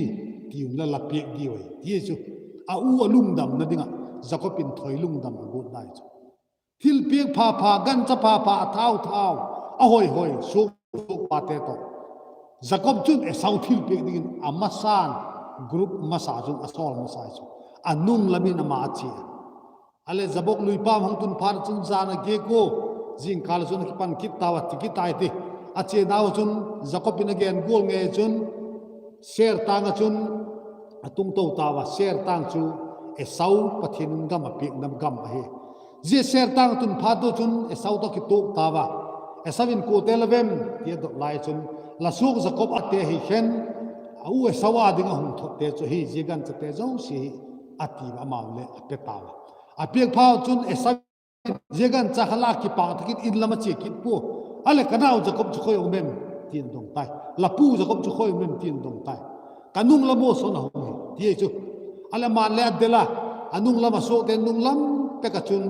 ti unla, la piak diu ahi, ti chu. A u a lungdamna ding ah Jakob in thoi lungdam a guat nai chu. Thilpiak pha pha, gancha pha pha, a thau thau, a hoi hoi, suak, suakpate tawh Jakob chun Esau thilpiak dingin a masa'n, group masa chun a sawl masa chu, a nung lam in ama a chia. A leh Jabok lui pâm hung tun phat chun jan a giak ua, zingkal chun a kipan kit tau a, ti kit tai ti. A chianau chun Jakob in a gen gual ngei chun, Seir tâng ah chun a tung to tau a. Seir tâng chu Esau Pathian in gam a piakna gam ahi. Zia Seir tâng a tun phat ua chun Esau tawh kituak tau a. Esau in, kuate la vem? ti a dot lai chun, la suak Jakob ate hi khen, a u Esau â ding a hung thotte chu ahi, zia ganchate zosia hi, a ti a, amau leh a pe tau a. A piak phat chun Esau in zia gancha kha la kipâk tak in in lam a chia kit pua. A leh, ka nau Jakob chu khoi um em? ti'n dong tai. La pu Jakob chu khoi um em? ti'n dong tai. Ka nung lam ah sawn a hung hi, ti ahi chu. A leh, ama'n le a del a, a nung lam a, suakte nung lam pek ah chun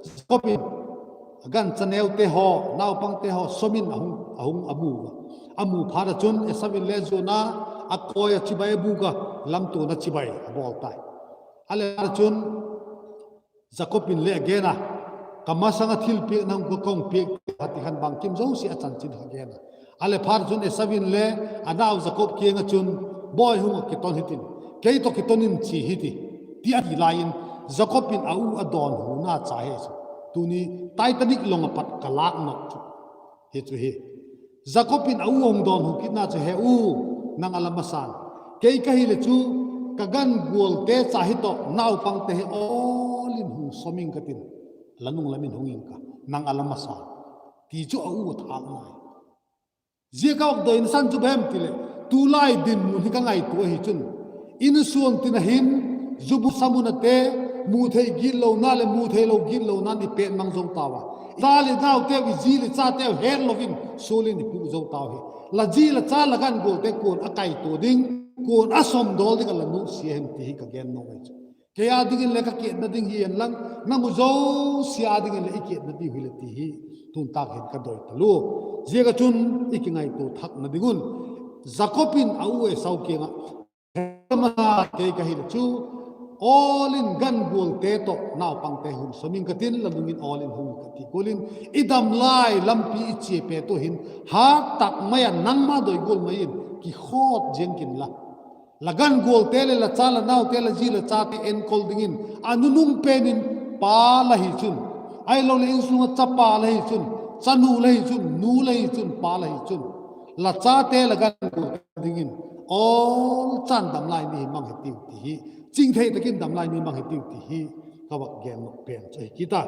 Jakob in gancha neute haw, naupangte haw sawm in a hung, a hung a mu a. A mu phat ah chun Esau in le zuan a, a kawi a chibai a bûk a, lamtuan a chibai a bawl tai. A leh, phat ah chun Jakob in le a gen a, ka masang ah thilpiak nang ka hung piak, a ti khan bangkim zosia a chanchin kha gen a. A leh, phat ah chun Esau in le a nau Jakob kiang ah chun, bawi, hung ah kiton hitin, kei tawh kiton in chia hiti, ti a ti lai in, Jakob in a u a dawnhuna cha hi chu. Tuni Titanic long ah pat ka lâk nop chu hi chu hi. Jakob in a u a hung dawnhu kitna chu, he u, nang a la masa'n, kei ka hileh chu ka gan gualte cha hi tawh naupangte hi awl in hung sawm ing ka tin, la nung lam in hung ing ka, nang a la masa'n, ti chu a u a thâkna hi. Zia ka vak doina san chu bang hem ti leh, tulai dinmun hi ka ngaitua ahi chun, insuan tin ah hin, zu bu sa mun ate, mu thei gitlona leh mu theilo gitlona i pet mang zo tau a. I cha leh nauteu, i zi leh chateu het lo in sual in i pûk zo tau hi. La zi la cha, la gan gualte kua'n a kaitua ding, kua'n a sawmdawl ding ah la nusia hem ti hi ka gen nuam ahi chu. Kei â dingin le ka kiatna ding hi en lang, nang u zosia â dingin le i kiatna diu hile ti hi tun tâk hin ka doi talua. Ziak ah chun i kingaitua thakna ding un, Jakob in a u Esau kiang ah, kei ka hileh chu awl in gan gualte tawh naupangte hun sawm ing ka tin, la nung in awl in hung ka ti gual in, i dam lai lampi i chia pet ua hin, hat tak mai a nangma doi gual mai in kikhawt ziang kin la, la gan gualte leh la cha la naute, la zi la chate enkol dingin a nunung pen in pa la hi chun, ahiloleh insung ah chapa la hi chun, chanu la hi chun, nu la hi chun, pa la hi chun, La chate la gan gual dingin, awl chan damlai ni hi mang hitiu ti hi, chingthei tak in damlai ni mang hitiu ti hi, ka vak gen nop pen chu ahi kit a.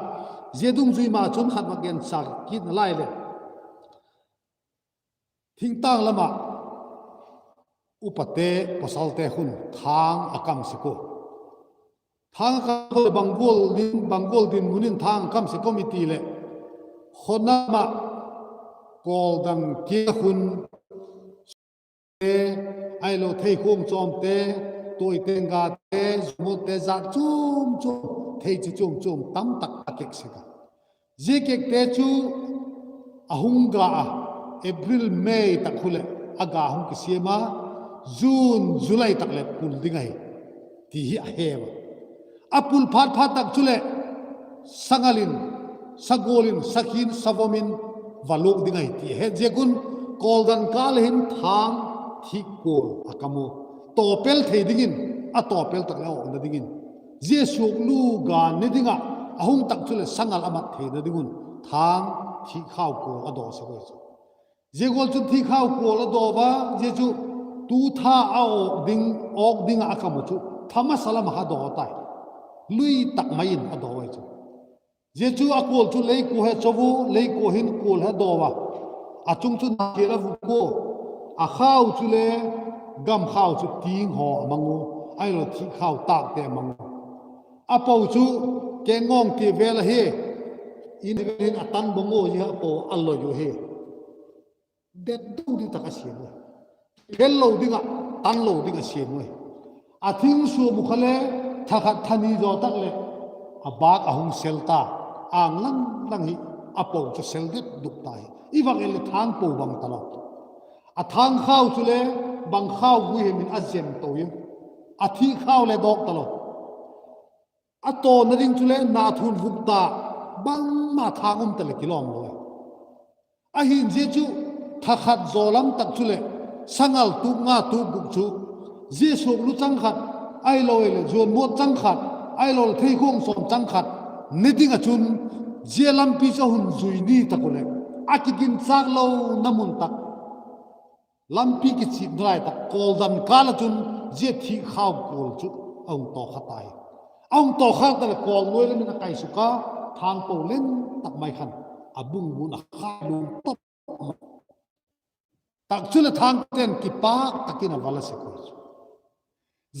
Zia dungzui ma chun khat vak gen sak kit nalai leh, thingtâng lam ah upate, pawsalte khun thâng a kam sek ua. Thâng a kam ua leh bang gual dinmun in thâng a kam sek um i ti leh, khonam ah kawldan kiang khun te, ahilo theikhuang chawmte, tuai tenggate, zumute, zat chuam chuam, theichi chuam chuam tamtak a kek sek a. Zia kekte chu a hung ga a, April, May tak khu leh a ga hung kisiam a, June, July tak leh pul ding ahi, ti hi a he a. A pul phat phat tak chuleh sangal in, sagual in, sakhi'n, savom in va luak ding ahi ti a het ziak un, kawldan kâl a hin thâng thîk kual a kam u. Tawpel thei dingin, a tawpel tak leh a awkna dingin, zia suaklu ga ne ding ah, a hung tak chuleh sangal a mat theina ding un, thâng thîkkhau kual a daw sek ui chu. Zia gual chun thîkkhau kual a daw a, zia chu tu tha a awk ding, awk ding ah a kam u chu tha masa lam ah kha daw tai. Lui tak mai in a daw ai chu. Zia chu a kual chu leikua he chau u, leikua hin kual he daw a. A chung chu na kial a vuk ua. A khau chule gamkhau chu ting haw a mang u, ahilo thîkkhau tâkte a mang u. A po chu kengawng ti vel ahi, in vel in a tan bang ua, zia a po a loi u hi. Detdo ding tak a siam ui. Fel lo ding ah, tan lo ding a siam ui. A thing suam u kha le, tha khat tha ni zaw tak leh a bâk a hung sel ta, âng lang lang hi, a po chu sel det duk ta hi. I vak en leh thâng po bang talo. A thâng khau chule bang khau gui hem in a zem to in, a thîkkhau le dawk talo. A tawna ding chule na thun vuk ta, bangma thâng um ta leh kilawm lo. Ahi'n zia chu tha khat zaw lam tak chuleh sangal tuk nga tuk guk chu, zia suaklu chang khat, ahilo leh zuan muat chang khat, ahilo leh theikhuang sawm chang khat ne ding ah chun, zia lampi chu a hun zui ni tak u leh, a kiginchâk lona mun tak, lampi kichip nalai tak kawldan kâl ah chun, zia thîkkhau kual chu a hung tawkha ta hi. A hung tawkha ta leh kawl nuai lam in a kai suk a, thâng po len tak mai khan a bung mun a khai lum top tak chuleh thângte'n kipâk tak in a va la sek ui chu.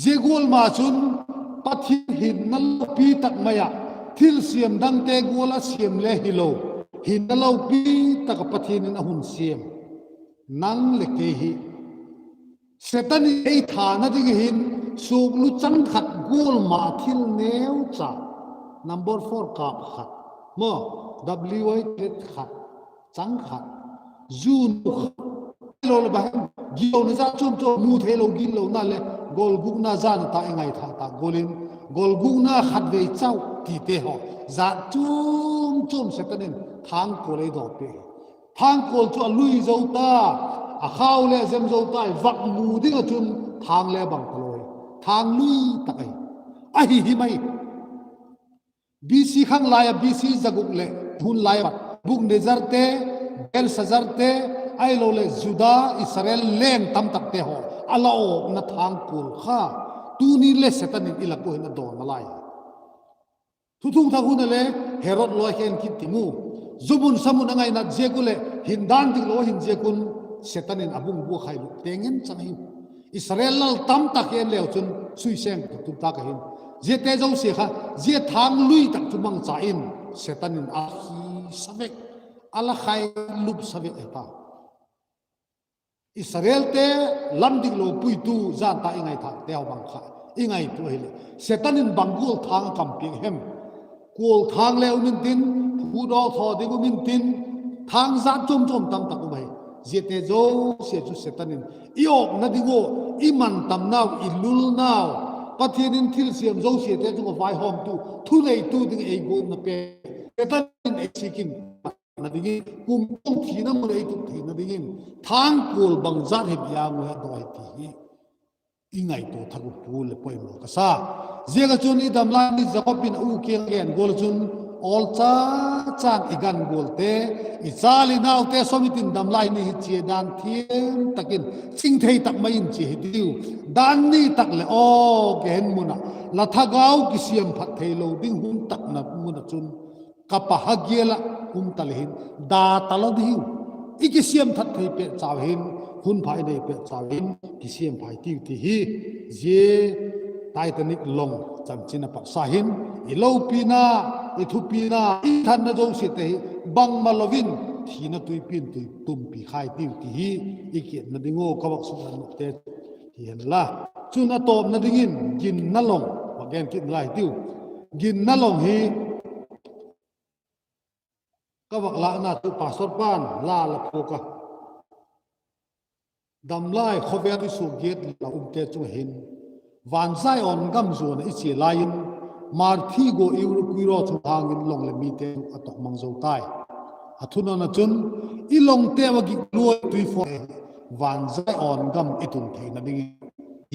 Zia gual ma chun Pathian hinna lopi tak mai ah, thilsiam dangte gual a siam le hilo, hinna lopi tak ah Pathian in a hun siam nang leh kei hi Setan in ei thâna ding hin, suaklu chang khat gual ma thil neucha, number four kâp khat, maw, W I khat, chang khat, zu nu khat, lo le ba hem, gitlona zat chuam chuam, mu theilo gitlona leh gawlgukna zan a ta i ngaithâk tak gual in, gawlgukna khatvei chau tite haw, zat chuam chuam Setan in thângkual ei daw piak hi. Thângkual chu a lui zo ta, a khau le a zem zo ta, vak mu ding ah chun thâng le bang talo hi. Thâng lui tak ahi. Ahi hi mai. B C khang lai ah, B C zaguk leh hun lai ah Nebukadnezzarte, Belshazzarte, ahilo leh Juda, Israel leng tamtakte haw a la awkna thângkual kha, tuni le Setan in i lak ua hin a dawn nalai. Thuthung Thak hun a le Herod lawi khen kit ti mu. Zu mun sa mun a ngainat ziak u leh hindan diklo a hin ziak un Setan in a bung bua khai lut teng en chang hi. Israel lal tamtak hi en leu chun sui seng tuk tum tak ahin. Ziate zosia kha, zia thâng lui tak chu mangcha in Setan in a khisa vek, a la khai lup sa vek hi ta. Israelte lam diklo puitu zan ta i ngaithâkte haw bang kha i ngaitua hileh, Setan in bang gual thâng a kam piak hem? Kual thâng le um intin, phudawk thaw ding um intin, thâng zat chuam chuam tamtak um ahi. Ziate zosia chu Setan in i awkna ding ua, i mantamnau, i lulnau, Pathian in thilsiam zosiate chung ah vaihawmtu, thuneitu ding ei guatna pen Setan in ei sik in na dingin, kumtuang thina mun ei tuk theina dingin, thângkual bangzat hem i âng ua a daw hi ti hi i ngaitua thak u pua leh poimaw ka sa. Ziak ah chun i damlai ni Jakob in a u kiang a gen gual ah chun, pawl cha chang i gan gualte, i chal i naute sawm i tin damlai ni hi chia dan thiam tak in chingthei tak mai in chia hi tiu. Dan ni tak leh aw, gehen mun ah la thagau kisiam phat theilo ding hun tak na mun ah chun ka Pa ha gial ah um ta le hin da talo di hiu. I kisiam that thei pet chau hin, hun pha i nei pet chau hin kisiam phai tiu ti hi. Zia Titanic long chanchin a patsa hin, i lopina, i thupina, i thanna zosiate hi bangmalo in thina tuipi'n tui tumpi khai tiu ti hi i kietna ding ua ka vak sukdamnate hi hen la. Chun a tawpna dingin ginna long va gen kit nalai hitiu. Ginna long hi ka vak lâkna chu pastor pa'n la la phuak a, damlai khawvel tuisuagiat la umte chung hin, van Zion gam zuan ah i chia lai in, marthi gua iu kuiraw chu hang in long leh mite chu a tawk mang zo tai. A thunawn ah chun, i longte ua gik luai tuifawn, van Zion gam i tun theina dingin,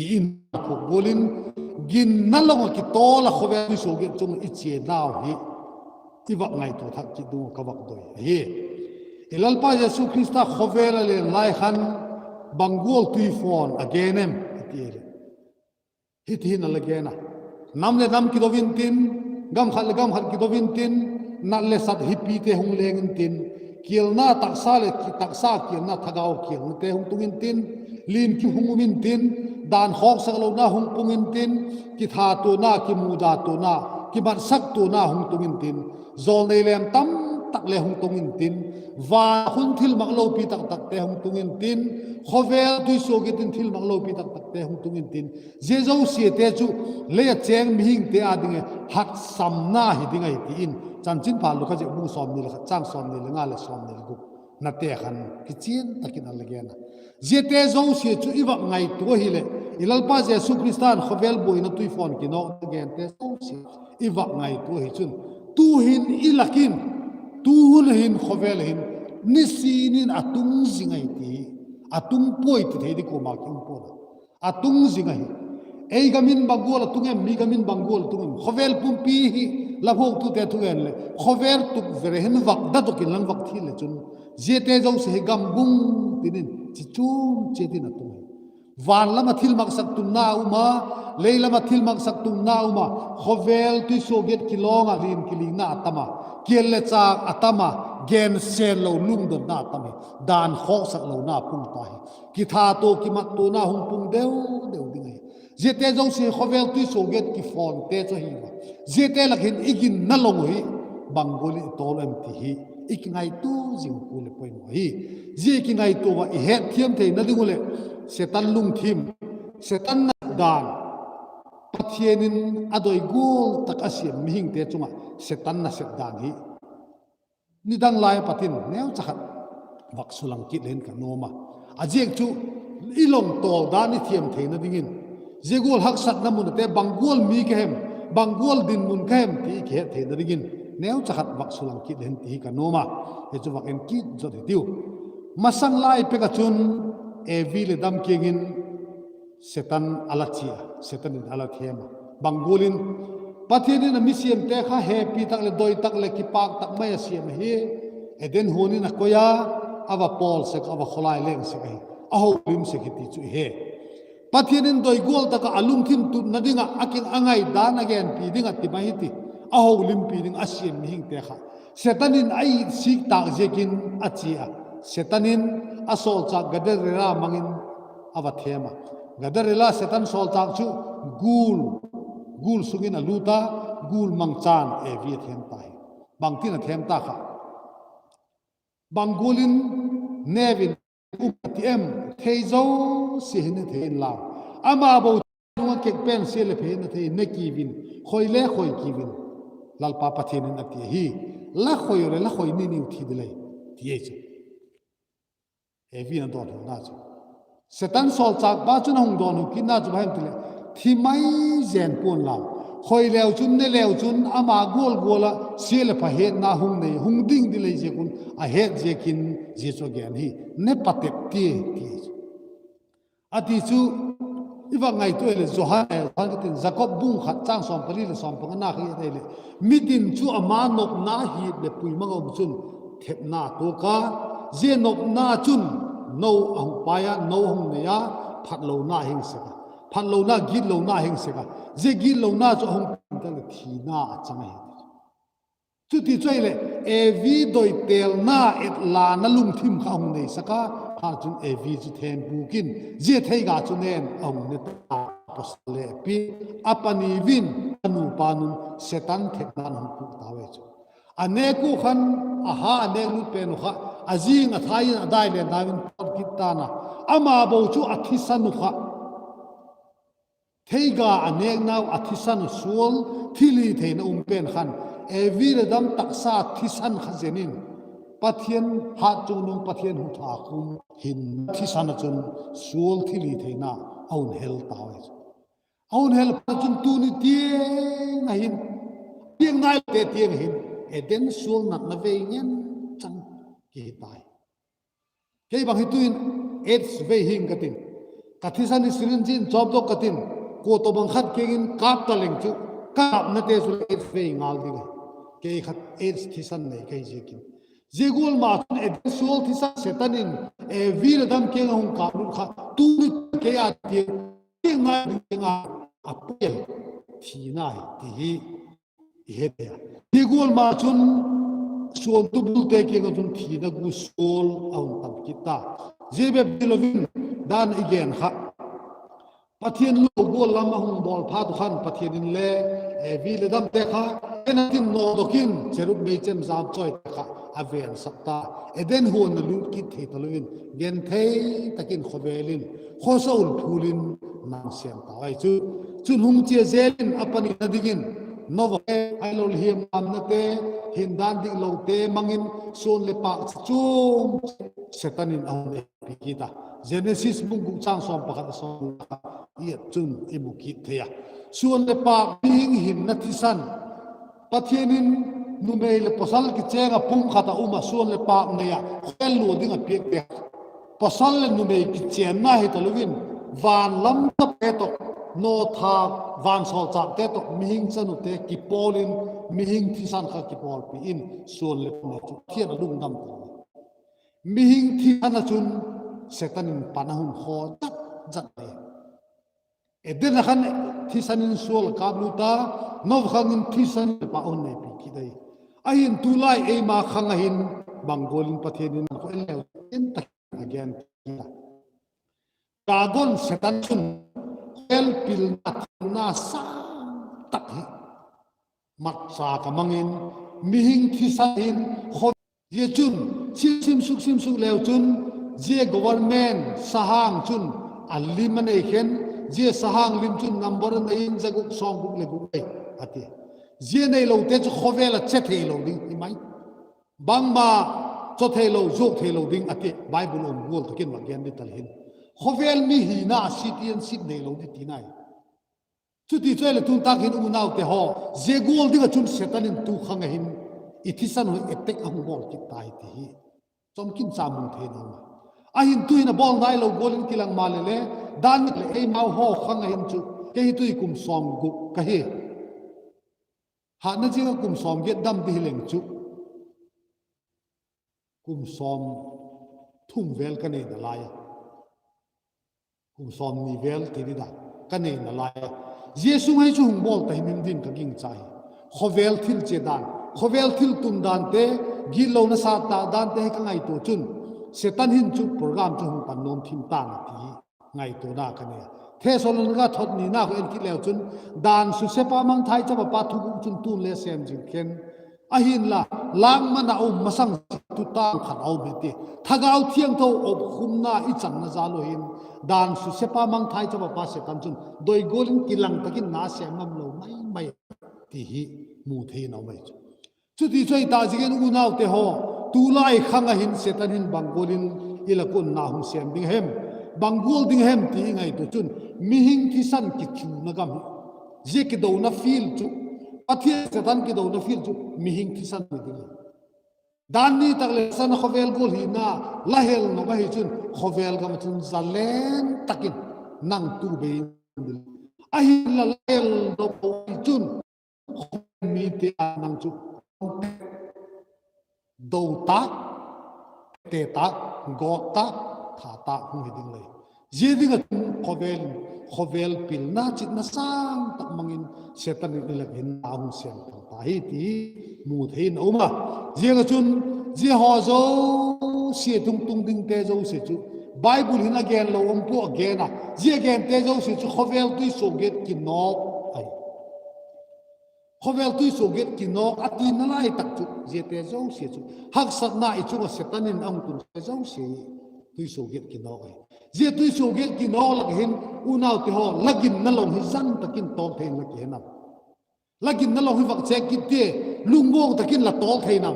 i in phuak gual in, ginna long ah kitawl ah khawvel tuisuagiat chung i chia nau hi i vak ngaitua thak kit ding uh ka vak doi ahi. I Lalpa Jesu Khrista khawvel a len lai khan bang gual tuifawn a gen em i ti leh, hiti hin a la gen a: Nam leh nam kido intin, gam khat leh gam khat kido intin, nat leh sat hipite hung leng intin, kialna taksa leh taksa kialna thagau kialnate hung tung intin, limkim hung um intin, dan khawksak lona hung pung intin, kithatuana, kimudatuana, kimatsak tuana hung tung intin, jawlnei lem tam tak le hung tung intin, van khun thilmak lopi tak takte hung tung intin, khawvel tuisuagiat in thilmak lopi tak takte hung tung intin, zia zosiate chu lei ah chêng mihingte â ding ah haksamna hi ding ahi ti in Chanchinpha Luka ziak bung sawmni leh khat chang sawmni leh nga leh sawmni leh gupnate khan kichian tak in a la gen a. Ziate zosia chu i vak ngaitua ahileh, i Lalpa Jesu Khrista'n khawvel buaina tuifawn kinawkna gente zosia i vak ngaitua ahi chun, tu'hin i lak in, tu hun hin khawvel hin nisin in a tung zing ahi ti, a tung puai ti thei ding kuama ki um pua'n a, a tung zing ahi. Ei gam in bang gual a tung em, mi gam in bang gual a tung em, khawvel pumpi hi la phuaktute thugen leh khawvel tukvêl a hin vak dat dok in lang vak thil leh chun, ziate zosia hi gam bung tin in chi chuam chiat in a tung hi. Van lam ah thilmaksak tunna um a, lei lam ah thilmaksak tunna um a, khawvel tuisuagiat kilawng ah lim kilingna a tam a, kial leh châk a tam a, gensenlo lungdonna a tam hi, dan khawksak lona pung ta hi. Kithatua kimattuana hung pung deu deu ding ahi. Ziate zosia khawvel tuisuagiat kifawnte chu ahi a, ziate lak hin i ginna long uh hi bang gual in i tawl em ti hi i kingaitua zing uh leh poimaw ahi. Zia i kingaitua ah i hetthiam theina ding uh leh, Setan lungthim, Setan nasepdan, Pathian in a doi gual tak a siam mihingte chung ah Setan nasepdan hi nidang lai a pat in neucha khat vak sulang kit leng ka nuam a. A ziak chu i long tawl dan i thiam theina dingin, zia gual haksatna mun ate bang gual mi ka hem, bang gual dinmun ka hem ti i kihet theina dingin neucha khat vak sulang kit leng ti hi ka nuam a. Hi chu vak en kit zot hitiu. Masang lai pek ah chun Evi leh Adam kiang in Setan a la chia a, Setan in a la thêm a. Bang gual in, Pathian in a mi siamte kha hepi tak leh doi tak leh kipâk tak mai a siam ahi. Eden huan in a koi a, a va pawl sek, a va khawlai leng sek ahi, a holim sek hi ti chu i he. Pathian in doi gual tak ah a lungthim tutna ding ah a ki, a ngaidan a genpi ding ah ti mai hi ti, a holimpi ding a siam mihingte kha Setan in a itsik tâk ziakin a chia a. Setan in a sawlchâk Gadarela mang in a va thêm a. Gadarela Setan sawlchâk chu gul, gul sung in a lût a, gul mangchan Evi a thêm ta hi. Bangtin a thêm ta kha? Bang gual in neu in um a ti em? Thei zosia hin ne thei inla, ama bou nung ah kek pen sia leh phe hin ne thei in, ne kiu in, khoi le khoi kiu in, Lalpa Pathian in a ti ahi. La khoi u leh la khoi ni niu thi ding lei, ti ahi chu. Evi in a dawnhuna chu, Setan sawlchâkpa chun a hung dawnhu kitna chu bang hem ti leh, thi mai zen pua'n lau, khoi leu chun, ne leu chun ama gual gual ah sia leh pha hetna hung nei, hung ding ding lei ziak un a het ziakin zia chu a gen hi, ne patep ti, ti chu. A ti chu, I va ngaitua leh Johan, Johan ka tin, Jakob bung khat châng sawm pali leh sawm panga na kha i et leh, mitin chu ama nopna hip leh pui mang a um chun thepna tuak a, zia nopna chun no a hung pai a, no a hung nei a, phatlona hing sek a, phatlona, gitlona hing sek a, zia gitlona chu a hung pui tak leh thina a chang ahi. Chuti chu ahileh, Evi doitêlna etlana lungthim kha a hung neisak a, kha chun Evi chu thêmpuk in zia theiga chu nen a hung ne ta, pasal le pi, a pani vin a nupa nun Setan thepna'n hung puk tau ahi chu. A nêk ua khan, a ha a nêk lut pen uh kha, a zing a thai in a dai le nau in pawt kit ta'n a, ama bo chu a thisan uh kha, theiga a nêknau a thisan uh sual thilhitheina um pen khan, Evi leh Adam taksa thisan kha zen in, Pathian hat chungnung, Pathian hutha khum hin thisan ah chun sual thilhitheina a hun hel tau ahi chu. A hun hel phat chun tuni tiang a hin, tiang naite tiang a hin, Eden sual natna vei ngen chang kihi tai. Kei bang hi tuin AIDS vei hing ka tin, ka thisan hi syringe in chawpdok ka tin, kua tawhbang khat kiang in kâp taleng chu, ka kâpnate chu AIDS vei ngal ding ahi. Kei kha AIDS thisan nei ka hi ziakin. Zia gual ma chun Eden sual thisan Setan in Evi leh Adam kiang a hung kâplut kha, tuni kei a tiang, tiang ngai ding a, a pui a, thina hi ti hi i he thei a. Zia gual ma chun suantu bulte kiang ah chun thina gu sual a hun tam kit ta. Zia bep hilo in, dan i gen kha, Pathian lo gual lam a hung bawl phat uh khan Pathian in le Evi leh Adamte kha en a tin nawdok in cherub mei chemjam chawite kha a vensak ta. Eden huan a lut kit thei talo in, genthei tak in khawvel in, khawsa ul phul in nang sêm tau ahi chu. Chun hung chia zel in a panina dingin, Noa, ahiloleh hiamnamnate, hindan diklote mang in suan leh pâk chi chuam Setan in a hun ei pi kit a. Genesis bung guk châng sawm pakhat a sawm i et chun i mu kit thei a. Suan leh pâk mihing hinna thisan, Pathian in numei leh pawsal kichêng ah pum khat ah um ah suan leh pâk nei ah khawvel lua ding a piakte, pawsal leh numei kichênna hi talo in, van lam chate tawh, nawthâk vansawlchâkte tawh mihing chanute kipawl in, mihing thisan kha kipawlpi in suan leh pâk nei chu Pathian a lungdam talo. Mihing thisan ah chun Setan in pan a hun khaw zat zat ahi. Eden ah khan thisan in sual a kâplut a, Noa khang in thisan leh pâk hun neipi kit ahi. Ahin tulai eima khang ah hin bang gual in Pathian in a khaw en leu in tak a gen kit a. Dragon Setan chun khawvel pilna thilna sâng tak hi matchâk a mang in, mihing thisan hin khaw, zia chun sim suk sim suk leu chun, zia government sahang chun a lim a nei khen, zia sahang lim chun number a nei in za guk sawm guk leh guk ahi, a ti. Zia neilote chu khawvel ah che theilo ding hi mai, bangma chaw theilo, zuak theilo ding a ti. Bible um gual tak in va gen di tal hin, khawvel mi hina a citizenship neilo di tina hi. Chuti chu ahileh tun tâk hin unaute haw, zia gual ding ah chun Setan in tu khang ah hin i thisan haw attack a hung bawl kit ta hi ti hi chomkim cha mu thei nau ma. Ahin tu'hin a bawl nailo gual in kilang maleh le, dan leh eimau haw khang ah hin chu, kei hi tu'hin kum sawm guk ka hi. Hatna ziang ah kum sawm giat dam di hileng chu, kum sawm thum vel ka nei nalai a, kum sawmni vel ti di dan ka nei nalai a, zia sung ah hi chu hung bawl ta himhim din ka gingcha hi. Khawvel thil chia dan, khawvel thil tun dante, gitlona sa ta dante hi ka ngaitua chun, Setan hin chu program chu hung pan nuam thim ta'n a ti hi ngaituana ka nei a. Thesalonika thot nina kha en kit leu chun, dan susepa mangthai chapa pa thuguk chun tun le sêm zing khen, ahinla, lâkman ah um masang tu tâng khat a um hi ti. Thagau Thiangtho opkhumna i channa jal u hin, dan susepa mangthai chapa pa Setan chun doi gual in kilang tak in na sêm ngam lo mai mai ti hi mu thei nau mai chu. Chuti chu ahi tak ziakin unaute haw, tulai khang ah hin Setan hin bang gual in i lak un na hung sêm ding hem, bang gual ding hem ti i ngaitua chun, mihing thisan kichuna gam hi, zia kidona field chu, Pathian Setan kidona field chu mihing thisan hi ding ahi. Dan ni tak leh Setan khawvel gual hina la hel nop ahi chun, khawvel gam ah chun zalen tak in nang tu bei ding. Ahinla la geldok lo chun, khawvel mite â nang chu do tâk, te tâk, gawt tâk, tha tâk hung hi ding lei. Zia ding ah chun khawvel, khawvel pilna chitna sâng tak mang in Setan in i lak hinna a hung sêm thang ta hi ti mu thei in a um a. Ziak ah chun zia haw zosia tung tung dingte zosia chu Bible hin a gen lo um pua a gen a. Zia gente zosia chu khawvel tuisuagiat kinawk ahi. Khawvel tuisuagiat kinawk a tina lai tak chu ziate zosia chu haksatna i chung ah Setan in a hung tun zosia hi tuisuagiat kinawk ahi. Zia tuisuagiat kinawk lak hin unaute haw, la ginna long hi zang tak in tawl thei in la kihe nam? La ginna long hi vak chêk kit tia, lungmuang tak in la tawl thei nam?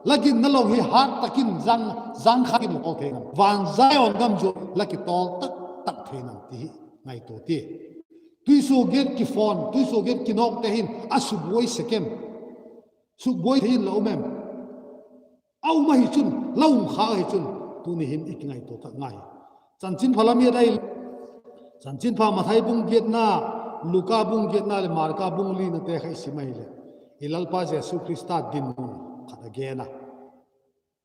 La ginna long hi hat tak in zang, zang khat in la tawl thei nam? Van Zion gam zuan la kitawl tak tak thei nam ti hi ngaitua tia. Tuisuagiat kifawn, tuisuagiat kinawkte hin a sukbuai sek em? Sukbuai thei in la um em? A um ahi chun, la um khâk ahi chun, tuni hin i kingaitua tak ngai. Chanchinpha la miat ahileh, Chanchinpha Mathai bung giatna, Luka bun giatna leh Marka bung linate kha i sim ahileh, i Lalpa Jesu Khrista dinmun khat a gen a.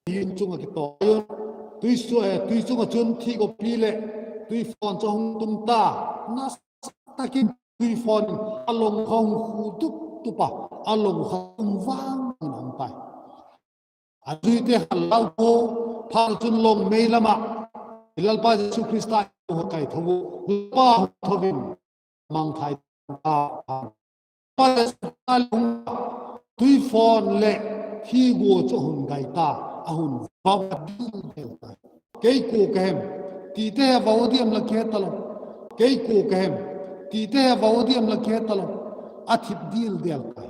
Tui chung ah kitawl, tui chung ah chun thîk awpi leh tuifawn chu a hung tung ta. Nasa tak in tuifawn in a long kha hung khu tup tup a, a long kha um vang in a um tai. A zuite kha lau pua, phat chun long mei lam ah i Lalpa Jesu Khrista a kaitho u, Lalpa, hung tho in, mangthai ta. Lalpa Jesu Khrista le hung a, tuifawn leh thîk gua chu a hun gai ta, a hun vau a dil del tai. Kei kua ka hem? Tite he vau diam la kihe talo. Kei kua ka hem? Tite he vau diam la kihe talo. A thip dil del tai.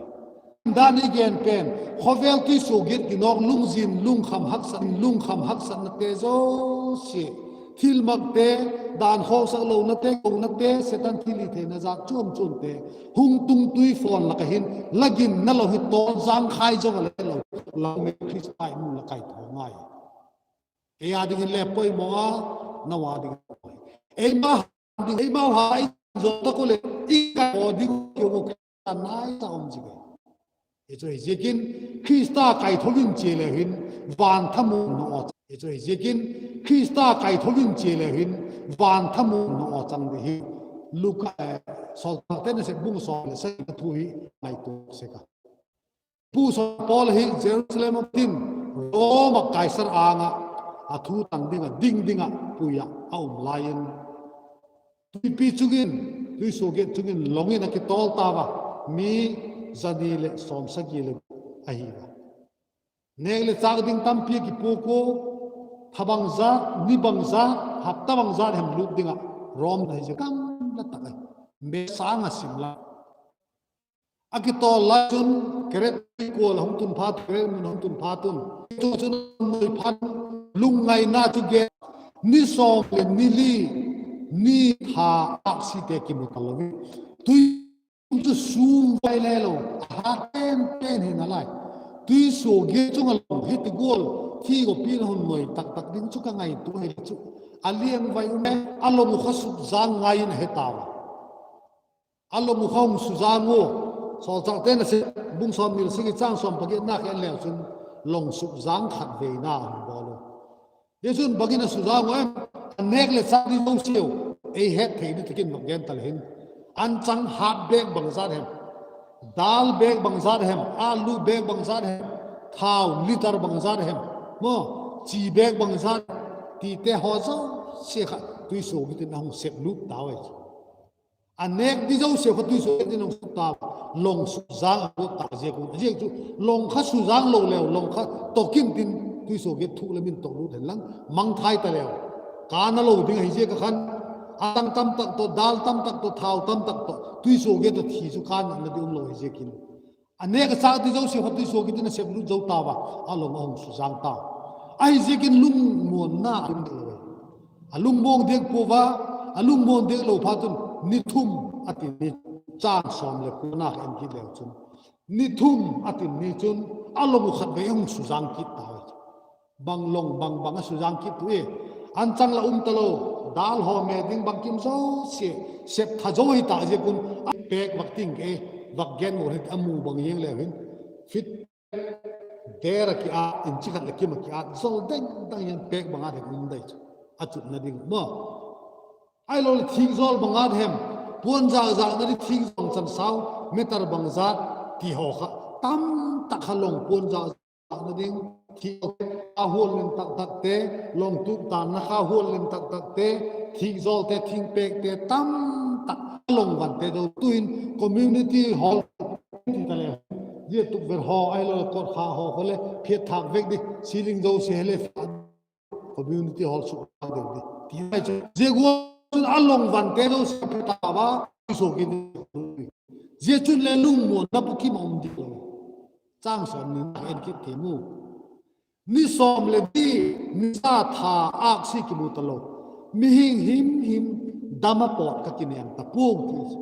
Dan i gen pen, khawvel tuisuagiat kinawk, lungzin, lungkham haksat, lungkham haksatnate zosia, thilmakte, dan khawksak lonate, konate, Setan thilhitheina zat chuam chuamte hung tung tuifawn lak ah hin la ginna long hi tawl zang khai zo a le lo, la um e, Khrista i mu la kaitho ngai. Ei â dingin le poimaw a, nau â dingin le poimaw. Eimau ha ding, eimau ha i zo tak u leh i kaitho ding kiu u, Khrista nai ta um zik e. Hi chu hiziakin Khrista kaitho in chia leu hin van thamuanna aw chang. Hi chu hiziakin Khrista kaitho in chia leu hin van thamuanna aw chang ding hi. Luka, Sawlchâkte Nasep bung sawm leh sagi a thu hi ngaitua sek a. Pu Saul Paul hi Jerusalem a pat in Rom ah Kaisar âng ah a thu tang ding ah, ding ding ah pui ah a um lai in, tuipi chung in, tuisuagiat chung in long in a kitawl tau a, mi za ni leh sawmsagi leh ahi a. Nêk leh châk ding tampi a kipuak ua, tha bangzat, ni bangzat, hapta bangzat hem lût ding ah Rom a hi zia gamla tak ahi. Mêl sâng ah sim la. A kitawl lai chun, Kret kual a hung tun phat, Kret mun a hung tun phat un, chun a hun nui phat un, lungngaina chu gen, ni sawm leh ni li, ni tha âksite kimu talo in, tui chu sûm vai le lo, a hat pen pen hi nalai. Tuisuagiat chung ah long hi ti gual, thîk awpi'n a hun nui tak tak ding chu ka ngaitua hile chu, a liangvai um e, a long uh kha sukzâng ngai in a he tau a. A long uh kha hung suzâng ua. Sawlchâkte Nasep bung sawmni leh sagi châng sawm pagiatna kha en leu chun, long sukzâng khat veina a hun bawl u. Zia chun bang in a suzâng u em? A nêk leh châk ding zosiau, ei het thei ding tak in vak gen ta le hin, anchang hat bêk bangzat hem, dal bêk bangzat hem, alu bêk bangzat hem, thau litre bangzat hem, maw, chi bêk bangzat, tite haw zosia kha tuisuagiat in a hung sep lût tau ahi chu. A nêk ding zosiau kha tuisuagiat in a hung sep tau, long sukzâng a lut ta ziak un. A ziak chu long kha suzâng lo leu, long kha tok intin, tuisuagiat thuk lam in tok lût hen lang, mangthai ta leu, kâna lo ding ahi ziak ah khan, anchang tam tak tawh, dal tam tak tawh, thau tam tak tawh tuisuagiat ah thi chu kâna ding um lo hi ziakin, a nêk a châk ding zosiau kha tuisuagiat in a sep lût zo tau a, a long a hung suzâng tau. Ahiziakin lungmuanna a um ding lo e. A lungmuang diak pua a, a lungmuang diak lo phat un ni thum a tin, ni châng sawm leh kuana kha en kit leu chun, ni thum a tin ni chun a long uh khatvei a hung suzâng kit tau. Bang long bang bang a suzâng kit tu e? An chang la um talo, dal haw me ding bangkim zosia sep tha zo hi ta ziak un, a pêk vak ting ke, vak gen u hi a mu bang ziang leu hin, fit der a ki ât, inchi khat leh kim a ki ât, zawl deng dang in pêk bang ât hem um dai chu, a chutna ding maw. Ahiloleh thîk zawl bang ât hem, puan zâk zâkna ding thîk zawl chan sau, meter bang zat ti haw kha, tamtak kha long puan zâk zâkna ding, thîk a hual lim tak takte, long tuk tânna kha hual lim tak takte, thîk zawlte, thingpêkte tamtak a long vante zo. Tu'hin community hall ti ta le, zia tukver haw ahiloleh kawtkha haw kha le phiat thâk vek di, ceiling zosia hi le community hall suk a deu di ti mai chu. Zia gual chun a long vante zosia phe ta va, i suak in, zia chun le lungmuanna bukim a um di lo. Chang sawm ni na en kit ti mu. Ni sawm leh ni, nisa tha âksi kimu talo, mihing him him, dam a pawt ka kinêm ta pua'ng ti chu.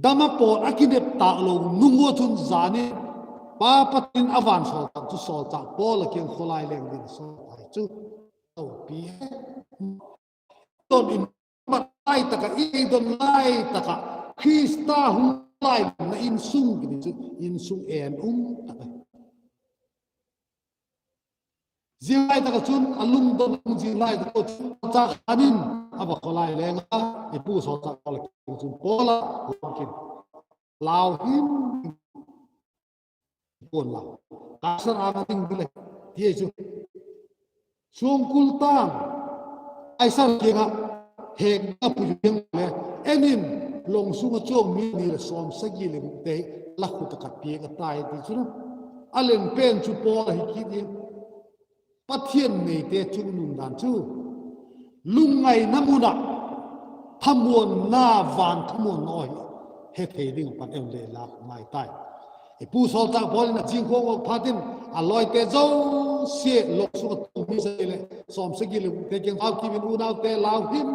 Dam a pawt a kinêp tâk lo nung ua chun zan in Pa Pathian in a vansawlchâk chu sawlchâk Paul a kiang khawlai leng ding a sawl tai chu, topi e, don in, mat lai tak ah, i don lai tak ah, Khrista hung lai na insung kiti chu insung en um tak ahi. Zia lai tak ah chun a lungdon lungzin lai tak ah chun sawlchâk khan in a va khawlai leng a, i pu sawlchâk Paul a kiang chun, Paul a, lau him, puan lau, Kaisar âng a ding di le, ti chu. Suangkul tâng, Kaisar kiang ah hekna pui ziang le, en in, long sung ah chuang mi ni leh sawmsagi leh gukte hi la khut ah ka piak a tai ti chu. A len pen chu Paul ahi kit in, Pathian neite chung nung dan chu lungngaina mun ah thamuanna, van thamuanna aw hi hethei ding a pat en le lâk ngai tai. I pu sawlchâk Paul in a zingkhawng awk phat in a lawite zosia, long sung ah chuang mi sagi leh sawmsagi leh gukte kiang, lau kiu in unaute, lau him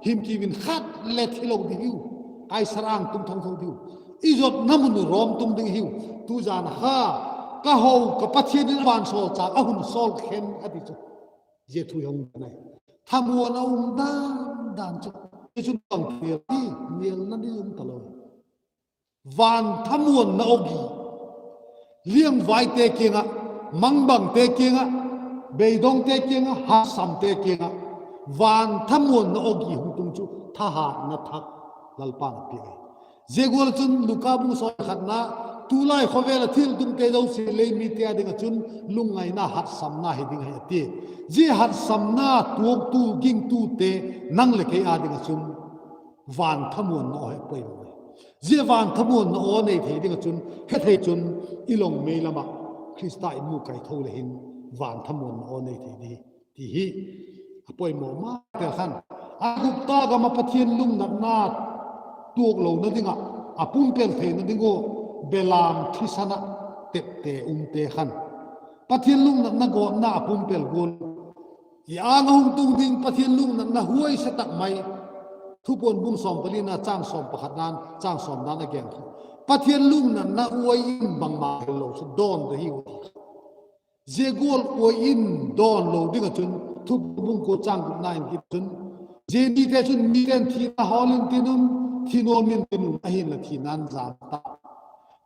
him kiu in, khat le thi lo ding hiu, Kaisar âng tung thong tho diu, i zotna mun uh Rom tung ding hiu, tu zan a kha ka ho ka Pathian in a vansawlchâk a hun sawl khen a ti chu. Zia thu hi hung dan ai. Thamuan a um dan dan chu, zia chu bang ti, nialna ding um talo. Van thamuanna aw gi, liangvaite kiang ah, mangbangte kiang ah, beidongte kiang ah, hatsamte kiang ah, van thamuanna aw gi hung tung chu thahatna thak Lalpa'n a piak ahi. Zia gual ah chun Luka bung sawm khatna, tulai khawvel ah thiltumte zosia lei mite â ding ah chun lungngaina, hatsamna hi ding ahi a ti. Zia hatsamna tuaktu gingtute nang leh kei â ding ah chun van thamuanna aw hi poimaw ahi. Zia van thamuanna aw nei thei ding ah chun, hethei chun, i long mei lam ah Khrista in mu kai tho le hin van thamuanna aw nei thei di ti hi a poimaw ma tel khan. A gupta gam ah Pathian lungnatna tuak lona ding ah a pumpel theina ding ua belam thisan ah tepte umte khan Pathian lungnatna gawtna a pumpel gual i âng a hung tung ding Pathian lungnatna huaise tak mai, Thupuan bung sawm palina châng sawm pakhatna'n châng sawmna'n a gen kha, Pathian lungnatna uain bangma helo chu dawn ding hiu. Zia gual uain dawn lo ding ah chun Thupuan bung kua châng gupna in kit chun, zia nite chun mite'n thina hawl intin un, thi nuam intin un, ahinla thina'n jam ta.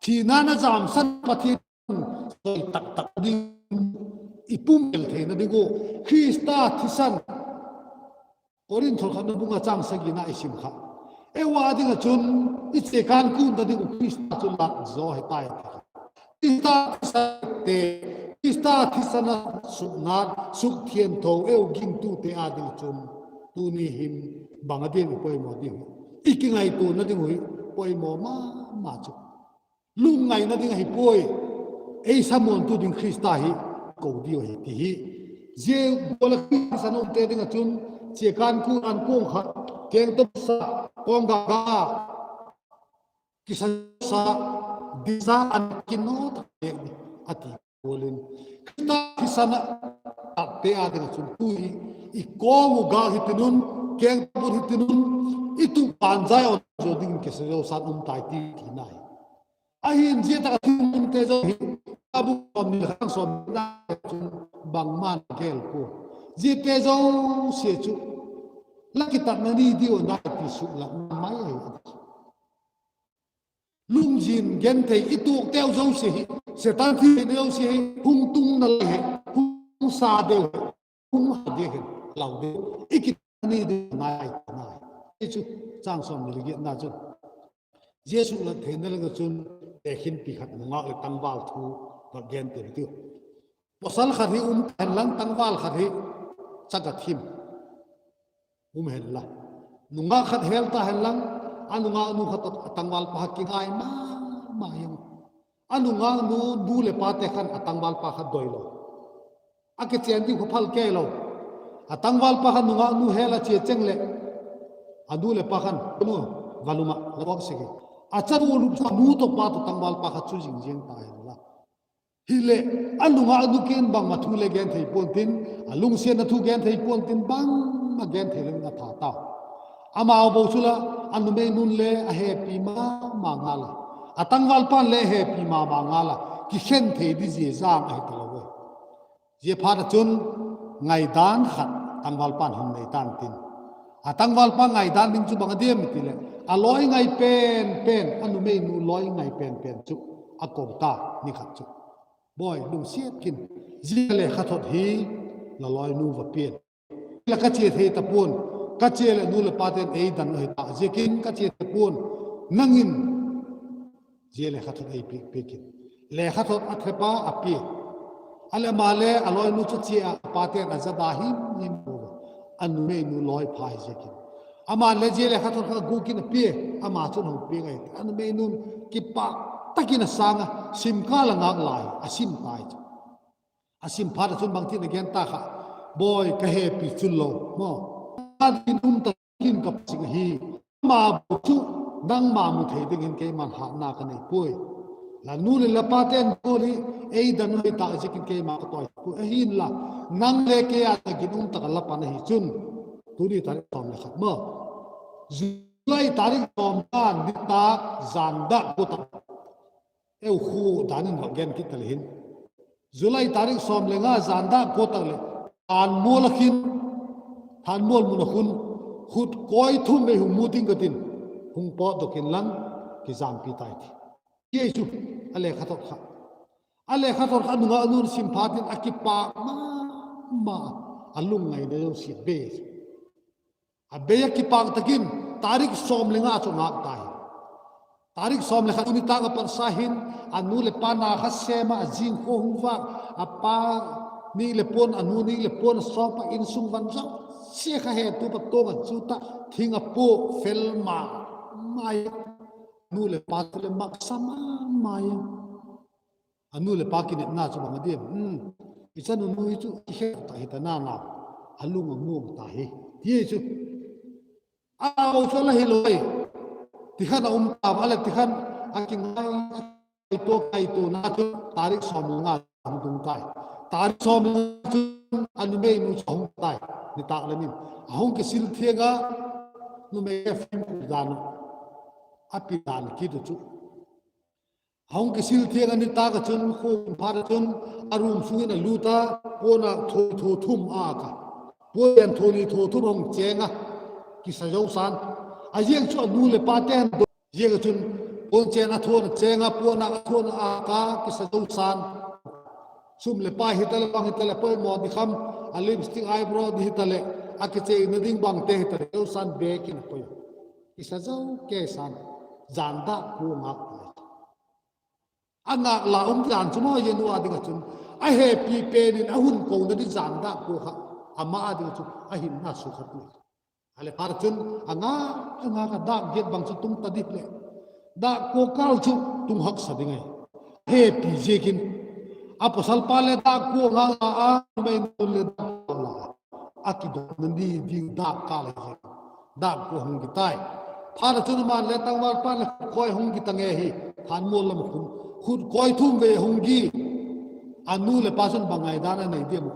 Thina'n a jamsan Pathian soi tak tak ding i pumpel theina ding ua Khrista thisan, Korinth khatna bung nga châng sagina i sim kha, eu â ding ah chun i chiakân kûnna ding uh Khrista chu lat zaw hi tai ti kha. Khrista thisan te, Khrista thisan a suknat sukthiangtho eu gingtute â ding ah chun tuni hin bang a diam i poimaw diam? I kingaituana ding uh hi poimaw ma ma chu lungngaina ding ahi puai. Ei samuantu ding Khrista hi ko diu ahi ti hi. Zia gual ah Khrista thisan umte ding ah chun chiakân kûn an kuang kha, kengtawsa, kawngga ga, kisa sa, disa an kinaw tak pêk ding a ti gual in, Khrista thisan a takte â ding ah chun tu hi i kawng uh gâk hitin un, kengtawbut hitin un, i tup pan zai awn zaw dingin kisa zosan um tai ti tina hi. Ahin zia tak ah thil umte zaw hi, a bung sawmni leh khat châng sawmni chun bangma'n a gel pua. Ziate zosia chu la kitatna ni diu a nai ti suklatna mai ahi. Lungzin genthei i tuakteu zosia hi, Setan thina zosia hi hung tung nalai hi, hung sa deu hi, hung ha diak hin lau deu, i kitatna ni diu a nai ti nai. Hi chu chang sawmni leh giatna chun, zia suklat theina leng ah chun tekhinpi khat nungâk leh tangval thu va gen ti hitiu. Pawsal khat hi um ta hen lang, tangval khat hi chak a thim um hen la, nungâk khat hel ta hen lang, a nungâknu khat tawh a tangvalpa kha kingai ma ma in, a nungâknu nu leh pate khan a tangvalpa kha doi lo, a kichen diu kha phal kei lo. A tangvalpa khan nungâknu hel a chia cheng leh, a nu leh pa khan, Nu, va lum ah, la vak sek hi. A chanu lum chu a nu tawh pa tawh tangvalpa kha chu zing ziang ta hen la. Hileh, a nungâknu kiang in bangma thu le gen thei pua'n tin, a lungsiatna thu gen thei pua'n tin, bangma gen thei lo in a that tau. Amau bo chu la, a numeinu'n le a hepi ma ma ngal a, a tangvalpa'n le a hepi ma ma ngal a, kikhen thei di zia zang ahi talo e. Ziaphat ah chun ngaidan khat tangvalpa'n hun nei ta'n tin, a tangvalpa ngaidan ding chu bang a diam i ti leh, a lawi ngai pen pen, a numeinu lawi ngai pen pen chu a ko ta ni khat chu, Bawi, lungsiat kin, zia lekhathot hi la lawinu va pia'n. La ka chia thei ta pua'n, ka chia leh nu leh pate'n ei dan uh hi ta ziakin ka chia ta pua'n, nang in zia lekhathot ei piak piak in. Lekhathot a thep a a pia. A leh ama le a lawinu chu chia a, a pate'n a za da him him pua a, a numeinu lawi pha hi ziakin. Ama'n le zia lekhathot kha gûk in a pia, ama chun hung piak ahi. A numeinu'n kipâk tak in a sâng a, sim kâl a ngâk lai a sim tai chu. A sim phat ah chun bangtin a gen ta kha, Bawi, ka hepi chul lo maw, a ding um ta kin ka pasing ahi. Ama bo chu nangma mu thei dingin keima'n hatna ka nei puai. La nu leh la pate'n gual hi ei dan uh hi ta ziakin keima ka tawi puai. Ahinla, nang le kei a ding ginum tak a la pan ahi chun, tuni tarik sawm le khat maw, July tarik sawm le nga nitâk zan dâk kua tak, eu khu dan in va gen kit ta le hin, July tarik sawm le nga zan dâk kua tak leh, Thanmual a khin, Thanmual mun a khun, khut kawi thum vei hung mu ding ka tin, hung pawtdok inlang, kizampi tai ti. Hi chu a lekhathot kha, a lekhathot kha nungâknu'n sim phat in a kipâk ma ma, a lungngaina zosia bei chu. A bei a kipâk tak in, tarik sawm le nga chu ngâk ta hi. Tarik sawm le khat nitâk a patsa hin, a nu leh pa na kha sêm a, a zingkhua hung vâk, a pa nik leh puan, a nu nik leh puan a sawp a, insung van zosia kha hetu pa tuang a chu ta, thing a pua fel ma mai. Nu leh pa chu le maksa ma mai. A nu leh pa kinepna chu bang a diam, i chanu nu hi chu kikhen tak hi ta na na, a lung a muang ta hi, ti chu. A u chu la hilo ai, ti khan a um ta a leh ti khan, a kingai, a kaitua kaituana chu tarik sawm le nga hung tung tai. Tarik sawm le nga chun a numeinu chu a hung tai, nitâk lam in. A hung kisil thiang a, numei a film pi dan, a pi dan kit u chu. A hung kisil thiang a nitâk ah chun, khua phat ah chun, a room sung in a lût a, puan a tho tho thum a ka, puan tho ni tho thum a hung chêng a, kisa zo sa'n. A ziak chu a nu leh pate'n do ziak ah chun, puan chêng a thuan a chêng a, puan a thuan a ka, kisa zo sa'n. Sum leh pai hita leh bang hita leh poimaw di kham, a lipstick, eyebrow di hita leh, a kicheina ding bangte hita leh zo sa'n, bêk in a poi a, kisa zo kei sa'n. Zan dâk kua ngâk ta. A ngâk la um dan chu maw, zia nu a ding ah chun, a hepi pen in a hun kona ding zan dâk kua kha, ama a ding ah chun a hinna sukhat ni. A leh phat ah chun a ngâk a ngâk a, dâk giat bang chu tung ta ding leh, dâk kua kâl chu tung haksa ding ahi. A hepi ziakin, a pawsalpa le dâk kua ngâk la a, numeinu'n le dâk kua la a, a kidona ni ding dâk kâl ahi. Dâk kua hung ki tai. Phat ah chun ama'n le tangvalpa'n le khut kawi hung ki ta nge hi. Thanmual lam ah khun, khut kawi thum vei hung ki. A nu leh pa chun bang ngaidan a nei diam?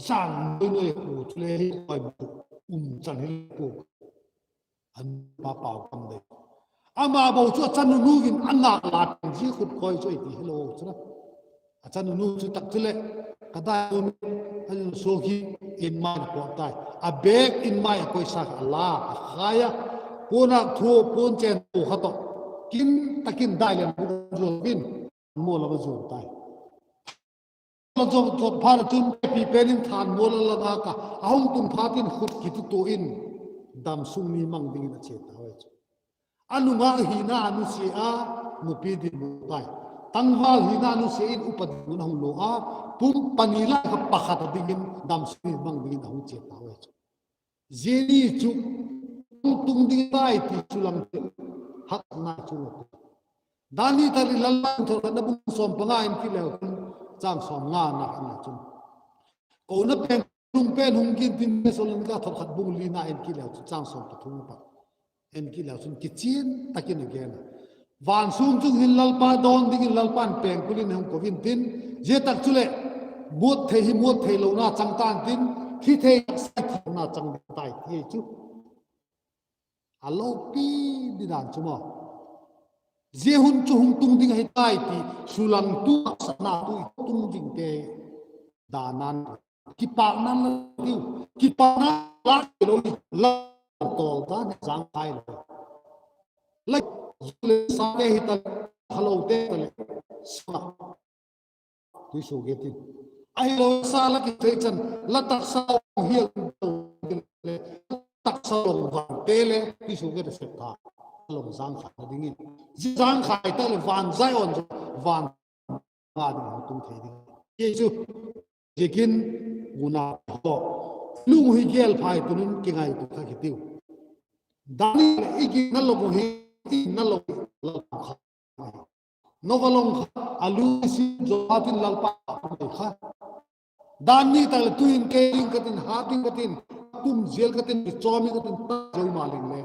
Zan nuai nuai khu chu le hi, kawi bu um chan hi pua. A nu pa pau kam dei. Ama bo chu a chanu nu in a ngâk la pen zia khut kawi chu ei ti hilo chu la. A chanu nu chu tak chuleh, ka dai um, a nu suak hi in mai a pawt tai. A bêk in mai a koisa kha a la a khai a. Puan a thu, puan chen thu kha tawh, kin tak in dai lem bu zual in, thanmual a va zual tai. Zual, zual phat a chun pi pen in thanmual a la ngak a, a hung tun phat in khut kitutua in, damsung ni mang dingin a chia tau ahi chu. A nungak hina a nusia a, nupi dinmun tai. Tangval hina a nusia in upa dinmun a hung lua a, pum pani lai kha pakhat a dingin damsung ni mang dingin a hung chia tau ahi chu. Zia ni chu hung tung ding tai ti sulang hakna chu a ti. Dan ni tak leh Lalpa thawkhatna bung sawm panga in ki leu chun, chang sawmngana in a chun, kona pen, lung pen hung gintin, Thessalonika thawkhat bung lina in ki leu chun, chang sawm pathum a pat in ki leu chun kichian tak in a gen a. Van sûm chung hin Lalpa dawn dingin Lalpa'n pengkul in hung ko intin, zia tak chuleh muat thei hi muat theilona chang ta'ntin, thi thei hi thilona chang ding tai, ti chu a lopi di dan chu maw. Zia hun chu hung tung ding ahi tai ti sulangtu, haksatna tu i tung dingte dan a, kipâkna la diu, kipâkna la lo, la tawl dan zang kai lo. La, zu le sa te hitaleh, khalote taleh, sa tuisuagiat in, ahilo sa la kithei chan, la taksa hial, taksa long vante le tuisuagiat a sep ta, long zangkhaina dingin, zia zangkhai tak leh van Zion, van nga ding hung tung thei ding. Hi chu, ziakin, unau haw, lung hi gêl phai tun un kingaitua thak hitiu. Dan ni leh i ginna long hi, i ginna long, la kha, Noa long kha, a lu si zaw a tin Lalpa a mai kha. Dan ni tak leh tu in kei ding ka tin, hat ding ka tin, tum zial ka tin, kichawm ding ka tin, ta zo ma leng le,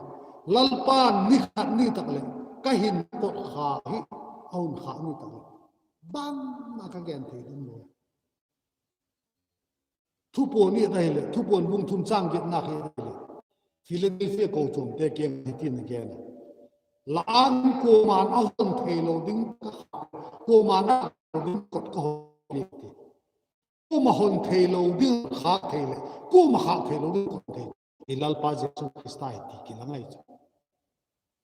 Lalpa ni khat ni tak leh ka hin kot kha hi, a hun khâk ni tak leh, bangma ka gen thei ding lo. Thupuan i et ahileh, Thupuan bung thum chang giatna kha i et ahileh, Philadelphia kochuamte kiang hitin a gen a: La âng kuama'n a hon theilo ding, kuama'n a lo ding kot ka hon piak ti. Kuama hon theilo ding khâk thei leh, kuama khâk theilo ding kot thei, i Lalpa Jesu Khrista hi ti kilang ahi chu.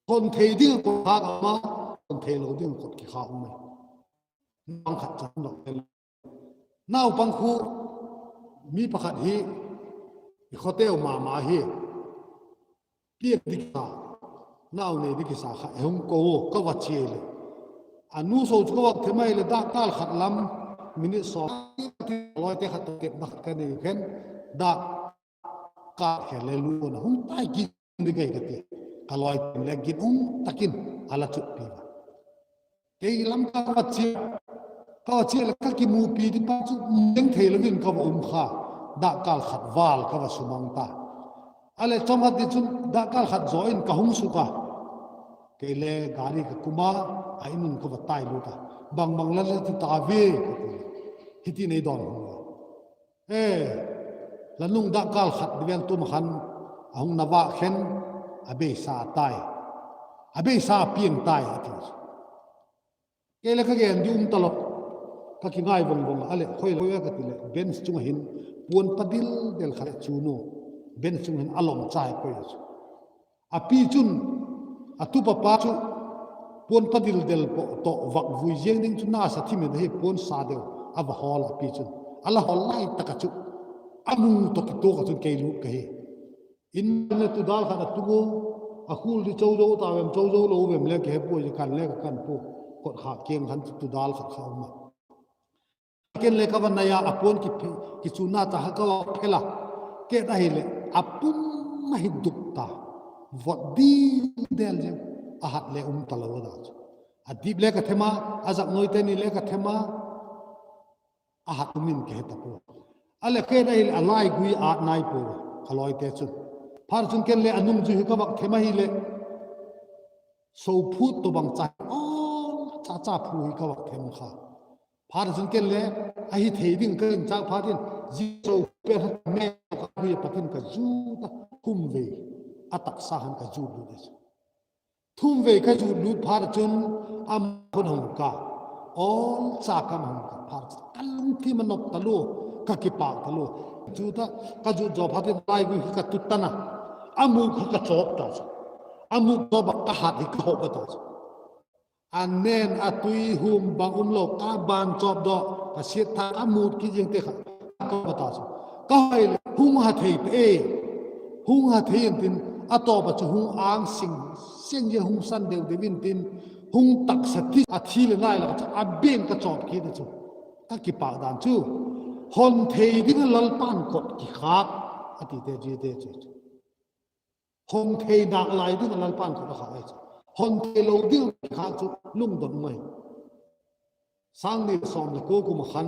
Hon thei ding kot khâk ama, hon theilo ding kot kikhâk um ahi. Bang khat chang lo. Naupang khu, mi pakhat hi, i khoteu ma ma hi, piak ding kisa, nau nei ding kisa kha e hung ko, ka va chia leh, a nu so chu ka va them ahileh dakkâl khat lam, minute sawm, ka lawite khat tawh tepna khat ka nei khen, dakkâl khen le lu na hung tai, gin ding ka hi ka ti. Ka lawite'n le ginum tak in a la chutpi a. Kei lam ka va chia, ka va chia leh ka kimupi ding pa chu meng theilo in ka va um kha, dakkâl khat vâl ka va sumang ta. A leh chawmkhat ni chun dakkâl khat zaw in ka hung suk a, kei le gari ka kum a, a in un ka va tai lut a, bang bang la la ti ta ve ka ti. Hiti nei dawn hung a, e, la nung dakkâl khat ni vel tum a khan, a hung na va khen, a beisa tai, a beisa piang tai a ti. Kei le ka gen di um talo, ka kingai vang vang a, a leh khoi lo a ka ti leh bench chung ah hin puan pa dil del khat chu nu, bench chung hin a lawmcha hi koi a chu. A pi chun, a tupa pa chu, puan pa dil del tawh vak vui ziang ding chu nasa thim in ahi, puan sa deu a va hawl a, a pi chun a la hawl lai tak ah chu, a mu tawh kituak ah chun kei lut ka hi. In le tudal khat a tung u, a khul di cho zo ta vem cho zo lo vem le ka he puai, kan le ka kan pua, kot kha kiang khan chu tudal khat kha um a. Ken le ka va nai a, a puan kichunna cha kha ka va phel a, ket ahileh a pum a hi duk ta, vot di del zing, a hat le um talo a da chu. A dip le ka them a, a zak noite ni le ka them a, a hat um in ka he ta pua. A leh ket ahileh a laigui ât nai pua, ka lawite chun. Phat chun ken le a nungzui hi ka vak them ahileh, sophut tawh bang cha, aw, cha cha phu hi ka vak them kha. Phat chun ken le, ahi thei ding ka ginchâk phat in, zia sophut pen ha me ka gui a pat in ka zut a, thum vei, a taksa khan ka zut lut a chu. Thum vei ka zut lut phat chun, ama khun hung ka, Awlcha kam hung ka phâk chu ka lungthim a nop talua, ka kipâk talua. Chu ta, ka zut zaw phat in laigui kha ka tut tan a, a mûk kha ka chawp ta chu. A mûk chawp ah ka hat hi ka hop a ta chu. A nen a tui hum bang umlo ka ban chawp daw, ka siat tha a mût kit ziangte kha ka kawp a ta chu. Ka hoi leh hung ha thei ta e, hung ha thei intin, a tawp ah chu hung âng sing seng zia hung san deu deu intin, hung taksa ti a thi leh nai lak ah chu a biang ka chawp kit a chu. Ka kipâk dan chu, hon thei ding ah Lalpa'n kot kikhâk a tite ziate chu chu. Hon thei nâk lai ding ah Lalpa'n kot a khâk ahi chu. Hon theilo ding ah kikhâk chu lungdon mai. Sâng ni sawm leh kua kum ah khan,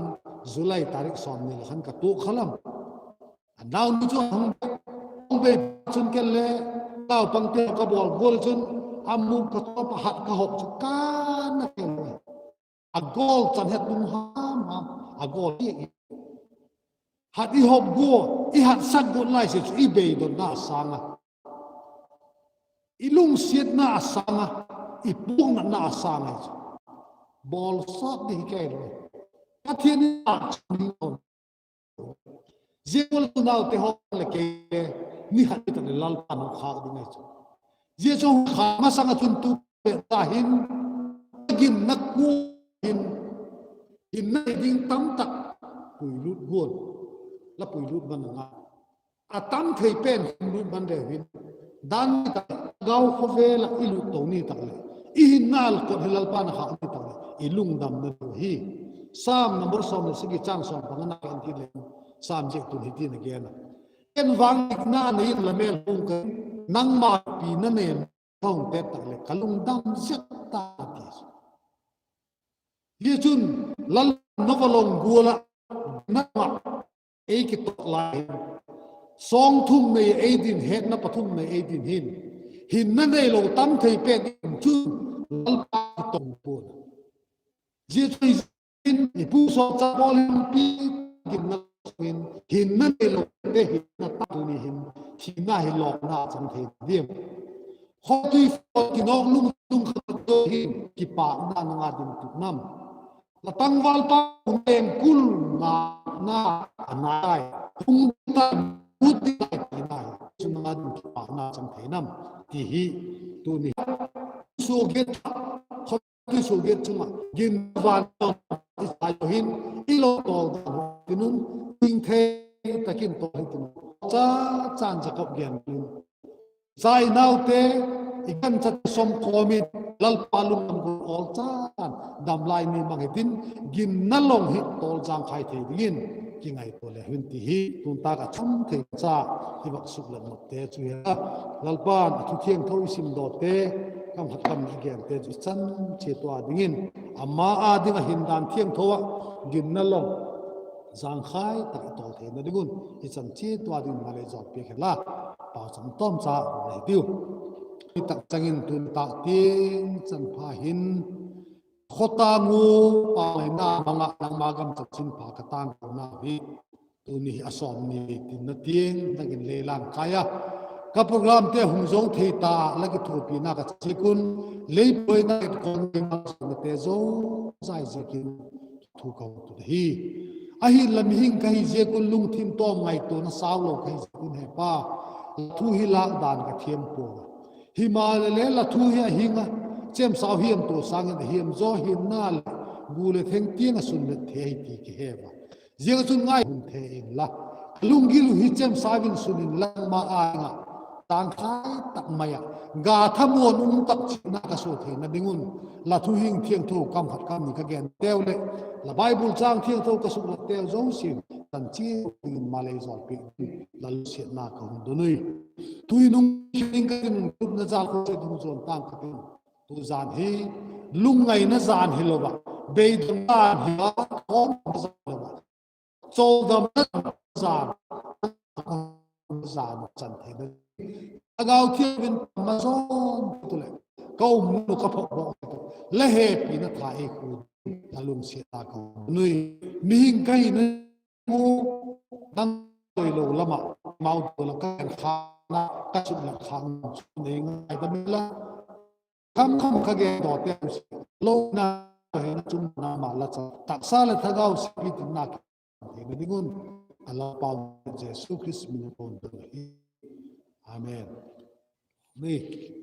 July tarik sawmni leh khan ka tuak kha lam. A naunu chu a hung bei, hung bei chun ken le, naupangte ka bawl gual chun, a mûk ka chawp a hat ka hop chu ka na ken le. A gawl chan het lung ham ham, a gawl i, hat i hop gual, i hatsak gual lai sia chu i beidonna a sâng a, i lungsiatna a sâng a, i puaknatna a sâng ahi chu. Bawlsak ding hi kei lo. Pathian in a chun zia gual chu naute haw leh kei le, ni khat ni tak leh Lalpa'n hung khâk ding ahi chu. Zia chu hung khâk masang ah chun tu pet ta hin, ginna kua hin, hinna nei ding tam tak puilut gual, la puilut man a ngai. A tam thei pen hinlut man leu hin, dan ni tak leh gau khawvel ah i lut to ni tak leh, i hinna kot hi Lalpa'n a khâk ni tak leh i lungdamna lo hi. Sam number sawm leh sagi chang sawm panga na en kit leng, Sam ziak tun hitin a gen a: Ken vang dikna nei in la mêl hung ka, nangma pina nen ka hung tep tak leh ka lungdam zet ta, a ti. Zia chun, Lalpa'n nova long gual ah, nangma ei kitawk lai hin, sawng thum nei ei din, hetna pathum nei ei din hin, hinna neilo tam thei pen in chun Lalpa kitawk pua'n. Zia chu i zin, i pu sawlchâk Paul in pi ginna in, hinna neilote hinna ta tuni hin, thina hi lawkna chang thei diam? Khawtui fo kinawk lungthim kha to hin kipâkna nang â ding tu nam? La tangvalpa hung leng kul ngâkna a nai, hung ta, ut ding lai tina hi chu nang â ding kipâkna chang thei nam? ti hi tuni suagiat, khawtui suagiat chung ah gin van i sa lo hin, i lo tawl dan tin un, ing thei tak in tawl hi tin un, cha chan Jakob gen in, cha i naute, i ganchate sawm kawm in, Lalpa lungdam gual awl chan, damlai ni mang hitin, ginna long hi tawl zangkhai thei dingin kingaitua le hin ti hi tun tâk ah cham thei cha i vak suklat notte chu hi a. Lalpa'n a thu thiangtho i simdawte, kam khat kam ni a gente chu i chan chiat ua dingin, ama â ding ah hindan thiangtho ah ginna long zangkhai tak i tawl theina ding un i chan chiat ua dingin malei zawlpiak hen la, pauchap tawm cha hung la hi tiu. Hi tak chang in tun tâk tiang chan pha hin, khawtâng u, pâkleina mang ah nangma gam chanchinpha ka tângkona hi, tuni hi a sawmni tinna tiang tak in lei lam kai a, ka programte hung zo thei ta la kithuapina ka chiak un, lei puaina et kon ngai mang sawmnate zozai ziakin thu ka hun tut ahi. Ahinla mihing ka hi ziak un lungthim tawm ngaituana sau lo ka hi ziak un he Pa, la thu hi lâk dan ka thiam puau a. Himaleh le la thu hi a hing a, chemsau hiam tua sâng in a hiam zaw hinna leh gu leh theng tiang ah sunlet thei ahi ti kihe ua. Ziak ah chun ngai hun thei inla, ka lunggil uh hi chemsau in sun inla, nangma â ding ah zangkhai tak mai ah ga thamuan um tak chiatna ka sua theina ding un, la thu hing thiangtho kam khat kam ni ka gen teu leh, la Bible châng thiangtho ka suklat teu zosia'n chan chiat dingin malei zawlpiak dingin la lungsiatna ka hun don ui. Tu'hin hung khin ding ka tin un, lupna jal khawset hung zuan tâng ka tin, tu jan hi lungngaina jan hilo ah, beidong jan hilo ah, khawmna jan hilo ah, chawldamna jan, jan chan theina, thagau thiangtho in pamma zawn tu leh, ka um nu ka phok bawk tu, la hepina tha ei khu, la lungsiatna ka hun don ui. Mihing ka hina u, nang toilo lam ah, mau tu la ka en kha na, ka suklat kha na chu nei ngaidam inla, kham kham ka gen dawte u si, lona a hina chung nangma la cha, taksa leh thagau siapi tinna kipan theina ding un, a Lalpau Jesu Khrist min in ka hun don ahi. Amen. Ni.